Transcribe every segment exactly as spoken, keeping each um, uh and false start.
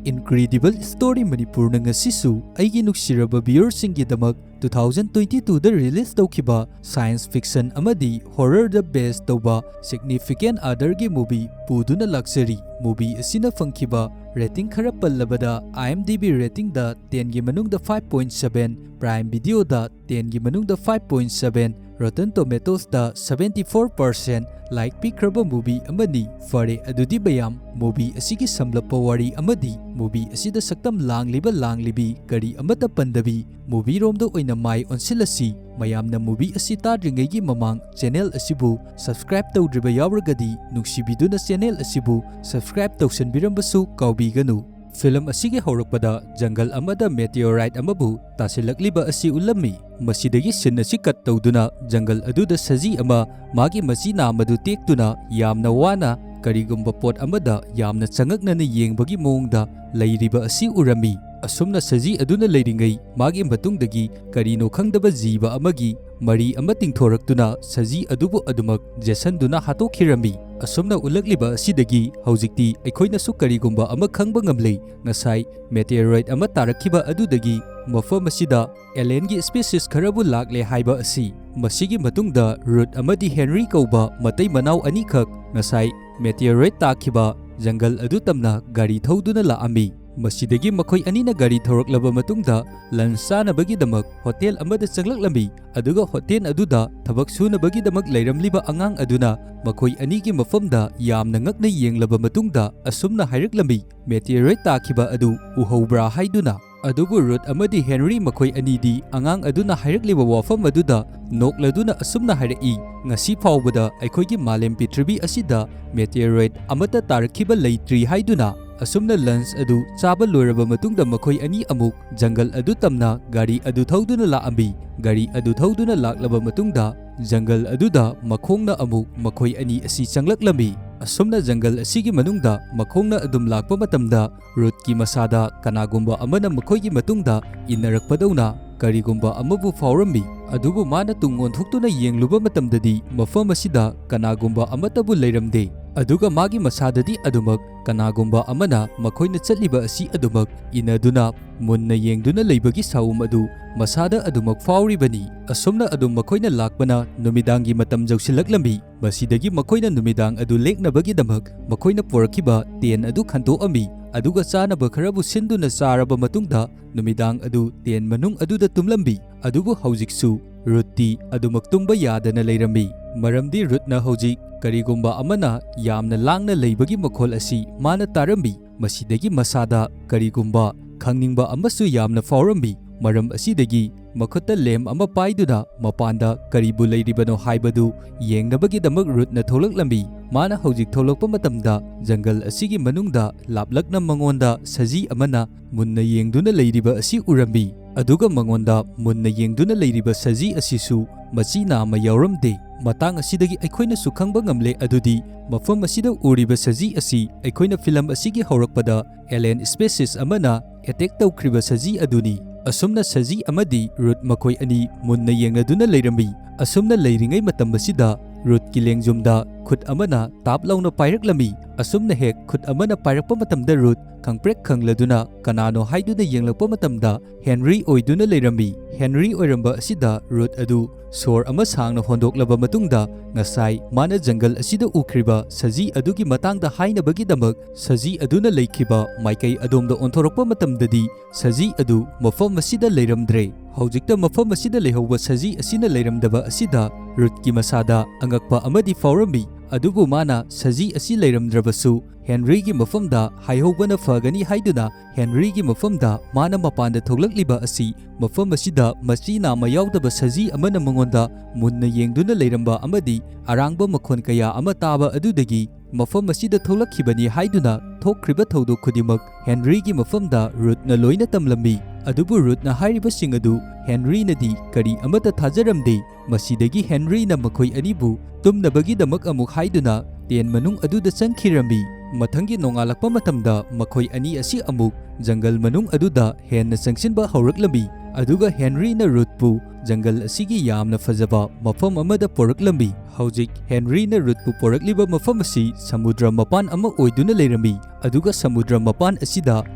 Incredible Story ꯃꯅꯤꯄꯨꯔꯅ ꯉꯁꯤꯁꯨ ꯑꯩꯒꯤ ꯅꯨꯡꯁꯤꯔꯕ viewerꯁꯤꯡꯒꯤꯗꯃꯛ two thousand twenty twoꯗ release ꯇꯧꯈꯤꯕ science fiction ꯑꯃꯗꯤ horrorꯗ base ꯇꯧꯕ Significant Otherꯒꯤ movie ꯄꯨꯗꯨꯅ ꯂꯥꯛꯆꯔꯤ꯫ Movie ꯑꯁꯤꯅ ꯐꯪꯈꯤꯕ rating ꯈꯔ ꯄꯜꯂꯕꯗ, IMDb ratingꯗ tenꯒꯤ ꯃꯅꯨꯡꯗ five point seven, Prime Videoꯗ tenꯒꯤ ꯃꯅꯨꯡꯗ five point seven, Rotten Tomatoesꯇ seventy four percent like ꯄꯤꯈ꯭ꯔꯕ movie ꯑꯃꯅꯤ꯫ ꯐꯔꯦ, ꯑꯗꯨꯗꯤ ꯃꯌꯥꯝ, movie ꯑꯁꯤꯒꯤ ꯁꯝꯂꯞꯄ ꯋꯥꯔꯤ ꯑꯃꯗꯤ movie ꯑꯁꯤꯗ ꯁꯛꯇꯝ ꯂꯥꯡꯂꯤꯕ ꯂꯥꯡꯂꯤꯕꯤ ꯀꯔꯤ ꯑꯃꯠꯇ ꯄꯟꯗꯕꯤ movieꯔꯣꯝꯗ ꯑꯣꯏꯅ ꯃꯥꯏ ꯑꯣꯟꯁꯤꯜꯂꯁꯤ꯫ ꯃꯌꯥꯝꯅ movie ꯑꯁꯤ ꯇꯥꯗ꯭ꯔꯤꯉꯩꯒꯤ ꯃꯃꯥꯡ channel ꯑꯁꯤꯕꯨ subscribe ꯇꯧꯗ꯭ꯔꯤꯕ ꯌꯥꯎꯔꯒꯗꯤ ꯅꯨꯡꯁꯤꯕꯤꯗꯨꯅ channel ꯑꯁꯤꯕꯨ subscribe ꯇꯧꯁꯟꯕꯤꯔꯝꯕꯁꯨ ꯀꯥꯎꯕꯤꯒꯅꯨ꯫ Film ꯑꯁꯤꯒꯤ ꯍꯧꯔꯛꯄꯗ ꯖꯪꯒꯜ ꯑꯃꯗ meteorite ꯑꯃꯕꯨ ꯇꯥꯁꯤꯜꯂꯛꯂꯤꯕ ꯑꯁꯤ ꯎꯠꯂꯝꯃꯤ꯫ ꯃꯁꯤꯗꯒꯤ scene ꯑꯁꯤ cut ꯇꯧꯗꯨꯅ ꯖꯪꯒꯜ ꯑꯗꯨꯗ ꯁꯖꯤ ꯑꯃ ꯃꯥꯒꯤ ꯃꯆꯤ ꯅꯥꯝꯃꯗꯨ ꯇꯦꯛꯇꯨꯅ ꯌꯥꯝꯅ ꯋꯥꯅ ꯀꯔꯤꯒꯨꯝꯕ ꯄꯣꯠ ꯑꯃꯗ ꯌꯥꯝꯅ ꯆꯉꯛꯅꯅ ꯌꯦꯡꯕꯒꯤ ꯃꯑꯣꯡꯗ ꯂꯩꯔꯤꯕ ꯑꯁꯤ ꯎꯔꯝꯃꯤ꯫ ꯑꯁꯨꯝꯅ ꯁꯖꯤ ꯑꯗꯨꯅ ꯂꯩꯔꯤꯉꯩ ꯃꯥꯒꯤ ꯃꯇꯨꯡꯗꯒꯤ ꯀꯔꯤꯅꯣ ꯈꯪꯗꯕ ꯖꯤꯕ ꯑꯃꯒꯤ ꯃꯔꯤ ꯑꯃ ꯇꯤꯡꯊꯣꯔꯛꯇꯨꯅ ꯁꯖꯤ ꯑꯗꯨꯕꯨ ꯑꯗꯨꯃꯛ ꯖꯦꯁꯟꯗꯨꯅ ꯍꯥꯠꯇꯣꯛꯈꯤꯔꯝꯃꯤ꯫ ꯑꯁꯨꯝꯅ ꯎꯠꯂꯛꯂꯤꯕ ꯑꯁꯤꯗꯒꯤ ꯍꯧꯖꯤꯛꯇꯤ ꯑꯩꯈꯣꯏꯅꯁꯨ ꯀꯔꯤꯒꯨꯝꯕ ꯑꯃ ꯈꯪꯕ ꯉꯝꯂꯦ꯫ ꯉꯁꯥꯏ meteorite ꯑꯃ ꯇꯥꯔꯛꯈꯤꯕ ꯑꯗꯨꯗꯒꯤ ꯃꯐꯝ ꯑꯁꯤꯗ alienꯒꯤ species ꯈꯔꯕꯨ ꯂꯥꯛꯂꯦ ꯍꯥꯏꯕ ꯑꯁꯤ꯫ ꯃꯁꯤꯒꯤ ꯃꯇꯨꯡꯗ ꯔꯨꯠ ꯑꯃꯗꯤ ꯍꯦꯟꯔꯤ ꯀꯧꯕ ꯃꯇꯩ ꯃꯅꯥꯎ ꯑꯅꯤꯈꯛ ꯉꯁꯥꯏ meteorite ꯇꯥꯈꯤꯕ ꯖꯪꯒꯜ ꯑꯗꯨ ꯇꯝꯅ ꯒꯥꯔꯤ ꯊꯧꯗꯨꯅ ꯂꯥꯛꯑꯝꯃꯤ꯫ ꯃꯁꯤꯗꯒꯤ ꯃꯈꯣꯏ ꯑꯅꯤꯅ ꯒꯥꯔꯤ ꯊꯧꯔꯛꯂꯕ ꯃꯇꯨꯡꯗ lunch ꯆꯥꯅꯕꯒꯤꯗꯃꯛ hotel ꯑꯃꯗ ꯆꯪꯂꯛꯂꯝꯃꯤ꯫ ꯑꯗꯨꯒ hotel ꯑꯗꯨꯗ ꯊꯕꯛ ꯁꯨꯅꯕꯒꯤꯗꯃꯛ ꯂꯩꯔꯝꯂꯤꯕ ꯑꯉꯥꯡ ꯑꯗꯨꯅ ꯃꯈꯣꯏ ꯑꯅꯤꯒꯤ ꯃꯐꯝꯗ ꯌꯥꯝꯅ ꯉꯛꯅ ꯌꯦꯡꯂꯕ ꯃꯇꯨꯡꯗ ꯑꯁꯨꯝꯅ ꯍꯥꯏꯔꯛꯂꯝꯃꯤ, "Meteorite ꯇꯥꯈꯤꯕ ꯑꯗꯨ ꯎꯍꯧꯕ꯭ꯔꯥ?" ꯍꯥꯏꯗꯨꯅ꯫ ꯑꯗꯨꯕꯨ ꯔꯨꯠ ꯑꯃꯗꯤ ꯍꯦꯟꯔꯤ ꯃꯈꯣꯏ ꯑꯅꯤꯗꯤ ꯑꯉꯥꯡ ꯑꯗꯨꯅ ꯍꯥꯏꯔꯛꯂꯤꯕ ꯋꯥꯐꯝ ꯑꯗꯨꯗ ꯅꯣꯛꯂꯗꯨꯅ ꯑꯁꯨꯝꯅ ꯍꯥꯏꯔꯛꯏ, "ꯉꯁꯤ ꯐꯥꯎꯕꯗ ꯑꯩꯈꯣꯏꯒꯤ ꯃꯥꯂꯦꯝ ꯄ꯭ꯔꯤꯊꯤꯕꯤ ꯑꯁꯤꯗ meteorite ꯑꯃꯠꯇ ꯇꯥꯔꯛꯈꯤꯕ ꯂꯩꯇ꯭ꯔꯤ" ꯍꯥꯏꯗꯨꯅ꯫ ꯑꯁꯨꯝꯅ lunch ꯑꯗꯨ ꯆꯥꯕ ꯂꯣꯏꯔꯕ ꯃꯇꯨꯡꯗ ꯃꯈꯣꯏ ꯑꯅꯤ ꯑꯃꯨꯛ ꯖꯪꯒꯜ ꯑꯗꯨ ꯇꯝꯅ ꯒꯥꯔꯤ ꯑꯗꯨ ꯊꯧꯗꯨꯅ ꯂꯥꯛꯑꯝꯃꯤ꯫ ꯒꯥꯔꯤ ꯑꯗꯨ ꯊꯧꯗꯨꯅ ꯂꯥꯛꯂꯕ ꯃꯇꯨꯡꯗ ꯖꯪꯒꯜ ꯑꯗꯨꯗ ꯃꯈꯣꯡꯅ ꯑꯃꯨꯛ ꯃꯈꯣꯏ ꯑꯅꯤ ꯑꯁꯤ ꯆꯪꯂꯛꯂꯝꯃꯤ꯫ ꯑꯁꯨꯝꯅ ꯖꯪꯒꯜ ꯑꯁꯤꯒꯤ ꯃꯅꯨꯡꯗ ꯃꯈꯣꯡꯅ ꯑꯗꯨꯝ ꯂꯥꯛꯄ ꯃꯇꯝꯗ ꯔꯨꯠꯀꯤ ꯃꯁꯥꯗ ꯀꯅꯥꯒꯨꯝꯕ ꯑꯃꯅ ꯃꯈꯣꯏꯒꯤ ꯃꯇꯨꯡꯗ ꯏꯟꯅꯔꯛꯄꯗꯧꯅ ꯀꯔꯤꯒꯨꯝꯕ ꯑꯃꯕꯨ ꯐꯥꯎꯔꯝꯃꯤ꯫ ꯑꯗꯨꯕꯨ ꯃꯥꯅ ꯇꯨꯡ ꯑꯣꯟꯊꯣꯛꯇꯨꯅ ꯌꯦꯡꯂꯨꯕ ꯃꯇꯝꯗꯗꯤ ꯃꯐꯝ ꯑꯁꯤꯗ ꯀꯅꯥꯒꯨꯝꯕ ꯑꯃꯠꯇꯕꯨ ꯂꯩꯔꯝꯗꯦ꯫ ꯑꯗꯨꯒ ꯃꯥꯒꯤ ꯃꯁꯥꯗꯗꯤ ꯑꯗꯨꯃꯛ ꯀꯅꯥꯒꯨꯝꯕ ꯑꯃꯅ ꯃꯈꯣꯏꯅ ꯆꯠꯂꯤꯕ ꯑꯁꯤ ꯑꯗꯨꯃꯛ ꯏꯟꯅꯗꯨꯅ ꯃꯨꯟꯅ ꯌꯦꯡꯗꯨꯅ ꯂꯩꯕꯒꯤ ꯁꯥꯎꯝ ꯑꯗꯨ ꯃꯁꯥꯗ ꯑꯗꯨꯃꯛ ꯐꯥꯎꯔꯤꯕꯅꯤ꯫ ꯑꯁꯨꯝꯅ ꯑꯗꯨꯝ ꯃꯈꯣꯏꯅ ꯂꯥꯛꯄꯅ ꯅꯨꯃꯤꯗꯥꯡꯒꯤ ꯃꯇꯝ ꯌꯧꯁꯤꯜꯂꯛꯂꯝꯃꯤ꯫ ꯃꯁꯤꯗꯒꯤ ꯃꯈꯣꯏꯅ ꯅꯨꯃꯤꯗꯥꯡ ꯑꯗꯨ ꯂꯦꯛꯅꯕꯒꯤꯗꯃꯛ ꯃꯈꯣꯏꯅ ꯄꯨꯔꯛꯈꯤꯕ tent ꯑꯗꯨ ꯈꯟꯗꯣꯛꯑꯝꯃꯤ, ꯑꯗꯨꯒ ꯆꯥꯅꯕ ꯈꯔꯕꯨ ꯁꯤꯟꯗꯨꯅ ꯆꯥꯔꯕ ꯃꯇꯨꯡꯗ ꯅꯨꯃꯤꯗꯥꯡ ꯑꯗꯨ tent ꯃꯅꯨꯡ ꯑꯗꯨꯗ ꯇꯨꯝꯂꯝꯃꯤ꯫ ꯑꯗꯨꯕꯨ ꯍꯧꯖꯤꯛꯁꯨ ꯔꯨꯠꯇꯤ ꯑꯗꯨꯃꯛ ꯇꯨꯝꯕ ꯌꯥꯗꯅ ꯂꯩꯔꯝꯃꯤ, ꯃꯔꯝꯗꯤ ꯔꯨꯠꯅ ꯍꯧꯖꯤꯛ ꯀꯔꯤꯒꯨꯝꯕ ꯑꯃꯅ ꯌꯥꯝꯅ ꯂꯥꯡꯅ ꯂꯩꯕꯒꯤ ꯃꯈꯣꯜ ꯑꯁꯤ ꯃꯥꯅ ꯇꯥꯔꯝꯃꯤ꯫ ꯃꯁꯤꯗꯒꯤ ꯃꯁꯥꯗ ꯀꯔꯤꯒꯨꯝꯕ ꯈꯪꯅꯤꯡꯕ ꯑꯃꯁꯨ ꯌꯥꯝꯅ ꯐꯥꯎꯔꯝꯃꯤ꯫ ꯃꯔꯝ ꯑꯁꯤꯗꯒꯤ ꯃꯈꯨꯠꯇ lamp ꯑꯃ ꯄꯥꯏꯗꯨꯅ ꯃꯄꯥꯟꯗ ꯀꯔꯤꯕꯨ ꯂꯩꯔꯤꯕꯅꯣ ꯍꯥꯏꯕꯗꯨ ꯌꯦꯡꯅꯕꯒꯤꯗꯃꯛ ꯔꯨꯠꯅ ꯊꯣꯛꯂꯛꯂꯝꯃꯤ꯫ ꯃꯥꯅ ꯍꯧꯖꯤꯛ ꯊꯣꯛꯂꯛꯄ ꯃꯇꯝꯗ ꯖꯪꯒꯜ ꯑꯁꯤꯒꯤ ꯃꯅꯨꯡꯗ ꯂꯥꯞꯂꯛꯅ ꯃꯉꯣꯟꯗ ꯁꯖꯤ ꯑꯃꯅ ꯃꯨꯟꯅ ꯌꯦꯡꯗꯨꯅ ꯂꯩꯔꯤꯕ ꯑꯁꯤ ꯎꯔꯝꯃꯤ꯫ ꯑꯗꯨꯒ ꯃꯉꯣꯟꯗ ꯃꯨꯟꯅ ꯌꯦꯡꯗꯨꯅ ꯂꯩꯔꯤꯕ ꯁꯖꯤ ꯑꯁꯤꯁꯨ ꯃꯆꯤ ꯅꯥꯝꯃ ꯌꯥꯎꯔꯝꯗꯦ꯫ ꯃꯇꯥꯡ ꯑꯁꯤꯗꯒꯤ ꯑꯩꯈꯣꯏꯅꯁꯨ ꯈꯪꯕ ꯉꯝꯂꯦ ꯑꯗꯨꯗꯤ ꯃꯐꯝ ꯑꯁꯤꯗ ꯎꯔꯤꯕ ꯁꯖꯤ ꯑꯁꯤ ꯑꯩꯈꯣꯏꯅ film ꯑꯁꯤꯒꯤ ꯍꯧꯔꯛꯄꯗ alien species ꯑꯃꯅ attack ꯇꯧꯈ꯭ꯔꯤꯕ ꯁꯖꯤ ꯑꯗꯨꯅꯤ꯫ ꯑꯁꯨꯝꯅ ꯁꯖꯤ ꯑꯃꯗꯤ ꯔꯨꯠ ꯃꯈꯣꯏ ꯑꯅꯤ ꯃꯨꯟꯅ ꯌꯦꯡꯅꯗꯨꯅ ꯂꯩꯔꯝꯃꯤ꯫ ꯑꯁꯨꯝꯅ ꯂꯩꯔꯤꯉꯩ ꯃꯇꯝ ꯑꯁꯤꯗ ꯔꯨꯠꯀꯤ ꯂꯦꯡꯖꯨꯝꯗ ꯈꯨꯠ ꯑꯃꯅ ꯇꯥꯞ ꯂꯥꯎꯅ ꯄꯥꯏꯔꯛꯂꯝꯃꯤ꯫ ꯑꯁꯨꯝꯅ ꯍꯦꯛ ꯈꯨꯠ ꯑꯃꯅ ꯄꯥꯏꯔꯛꯄ ꯃꯇꯝꯗ ꯔꯨꯠ ꯈꯪꯄ꯭ꯔꯦꯛ ꯈꯪꯂꯗꯨꯅ ꯀꯅꯥꯅꯣ ꯍꯥꯏꯗꯨꯅ ꯌꯦꯡꯂꯛꯄ ꯃꯇꯝꯗ ꯍꯦꯟꯔꯤ ꯑꯣꯏꯗꯨꯅ ꯂꯩꯔꯝꯃꯤ꯫ ꯍꯦꯟꯔꯤ ꯑꯣꯏꯔꯝꯕ ꯑꯁꯤꯗ ꯔꯨꯠ ꯑꯗꯨ ꯁꯣꯔ ꯑꯃ ꯁꯥꯡꯅ ꯍꯣꯟꯗꯣꯛꯂꯕ ꯃꯇꯨꯡꯗ ꯉꯁꯥꯏ ꯃꯥꯅ ꯖꯪꯒꯜ ꯑꯁꯤꯗ ꯎꯈ꯭ꯔꯤꯕ ꯁꯖꯤ ꯑꯗꯨꯒꯤ ꯃꯇꯥꯡꯗ ꯍꯥꯏꯅꯕꯒꯤꯗꯃꯛ ꯁꯖꯤ ꯑꯗꯨꯅ ꯂꯩꯈꯤꯕ ꯃꯥꯏꯀꯩ ꯑꯗꯣꯝꯗ ꯑꯣꯟꯊꯣꯔꯛꯄ ꯃꯇꯝꯗꯗꯤ ꯁꯖꯤ ꯑꯗꯨ ꯃꯐꯝ ꯑꯁꯤꯗ ꯂꯩꯔꯝꯗ꯭ꯔꯦ꯫ ꯍꯧꯖꯤꯛꯇ ꯃꯐꯝ ꯑꯁꯤꯗ ꯂꯩꯍꯧꯕ ꯁꯖꯤ ꯑꯁꯤꯅ ꯂꯩꯔꯝꯗꯕ ꯑꯁꯤꯗ ꯔꯨꯠꯀꯤ ꯃꯁꯥꯗ ꯑꯉꯛꯄ ꯑꯃꯗꯤ ꯐꯥꯎꯔꯝꯃꯤ꯫ ꯑꯗꯨꯕꯨ ꯃꯥꯅ ꯁꯖꯤ ꯑꯁꯤ ꯂꯩꯔꯝꯗ꯭ꯔꯕꯁꯨ ꯍꯦꯟꯔꯤꯒꯤ ꯃꯐꯝꯗ ꯍꯥꯏꯍꯧꯕꯅ ꯐꯒꯅꯤ ꯍꯥꯏꯗꯨꯅ ꯍꯦꯟꯔꯤꯒꯤ ꯃꯐꯝꯗ ꯃꯥꯅ ꯃꯄꯥꯟꯗ ꯊꯣꯛꯂꯛꯂꯤꯕ ꯑꯁꯤ ꯃꯐꯝ ꯑꯁꯤꯗ ꯃꯆꯤ ꯅꯥꯝꯃ ꯌꯥꯎꯗꯕ ꯁꯖꯤ ꯑꯃꯅ ꯃꯉꯣꯟꯗ ꯃꯨꯟꯅ ꯌꯦꯡꯗꯨꯅ ꯂꯩꯔꯝꯕ ꯑꯃꯗꯤ ꯑꯔꯥꯡꯕ ꯃꯈꯣꯟ ꯀꯌꯥ ꯑꯃ ꯇꯥꯕ ꯑꯗꯨꯗꯒꯤ ꯃꯐꯝ ꯑꯁꯤꯗ ꯊꯣꯛꯂꯛꯈꯤꯕꯅꯤ ꯍꯥꯏꯗꯨꯅ ꯊꯣꯛꯈ꯭ꯔꯤꯕ ꯊꯧꯗꯣꯛ ꯈꯨꯗꯤꯡꯃꯛ ꯍꯦꯟꯔꯤꯒꯤ ꯃꯐꯝꯗ ꯔꯨꯠꯅ ꯂꯣꯏꯅ ꯇꯝꯂꯝꯃꯤ꯫ ꯑꯗꯨꯕꯨ ꯔꯨꯠꯅ ꯍꯥꯏꯔꯤꯕꯁꯤꯡ ꯑꯗꯨ ꯍꯦꯟꯔꯤꯅꯗꯤ ꯀꯔꯤ ꯑꯃꯠꯇ ꯊꯥꯖꯔꯝꯗꯦ꯫ ꯃꯁꯤꯗꯒꯤ ꯍꯦꯟꯔꯤꯅ ꯃꯈꯣꯏ ꯑꯅꯤꯕꯨ ꯇꯨꯝꯅꯕꯒꯤꯗꯃꯛ ꯑꯃꯨꯛ ꯍꯥꯏꯗꯨꯅ tent ꯃꯅꯨꯡ ꯑꯗꯨꯗ ꯆꯪꯈꯤꯔꯝꯃꯤ꯫ ꯃꯊꯪꯒꯤ ꯅꯣꯡꯉꯥꯜꯂꯛꯄ ꯃꯇꯝꯗ ꯃꯈꯣꯏ ꯑꯅꯤ ꯑꯁꯤ ꯑꯃꯨꯛ ꯖꯪꯒꯜ ꯃꯅꯨꯡ ꯑꯗꯨꯗ ꯍꯦꯟꯅ ꯆꯪꯁꯤꯟꯕ ꯍꯧꯔꯛꯂꯝꯃꯤ, ꯑꯗꯨꯒ ꯍꯦꯟꯔꯤꯅ ꯔꯨꯠꯄꯨ ꯖꯪꯒꯜ ꯑꯁꯤꯒꯤ ꯌꯥꯝꯅ ꯐꯖꯕ ꯃꯐꯝ ꯑꯃꯗ ꯄꯣꯔꯛꯂꯝꯃꯤ꯫ ꯍꯧꯖꯤꯛ ꯍꯦꯟꯔꯤꯅ ꯔꯨꯠꯄꯨ ꯄꯣꯔꯛꯂꯤꯕ ꯃꯐꯝ ꯑꯁꯤ ꯁꯃꯨꯗ꯭ꯔ ꯃꯄꯥꯟ ꯑꯃ ꯑꯣꯏꯗꯨꯅ ꯂꯩꯔꯝꯃꯤ, ꯑꯗꯨꯒ ꯁꯃꯨꯗ꯭ꯔ ꯃꯄꯥꯟ ꯑꯁꯤꯗ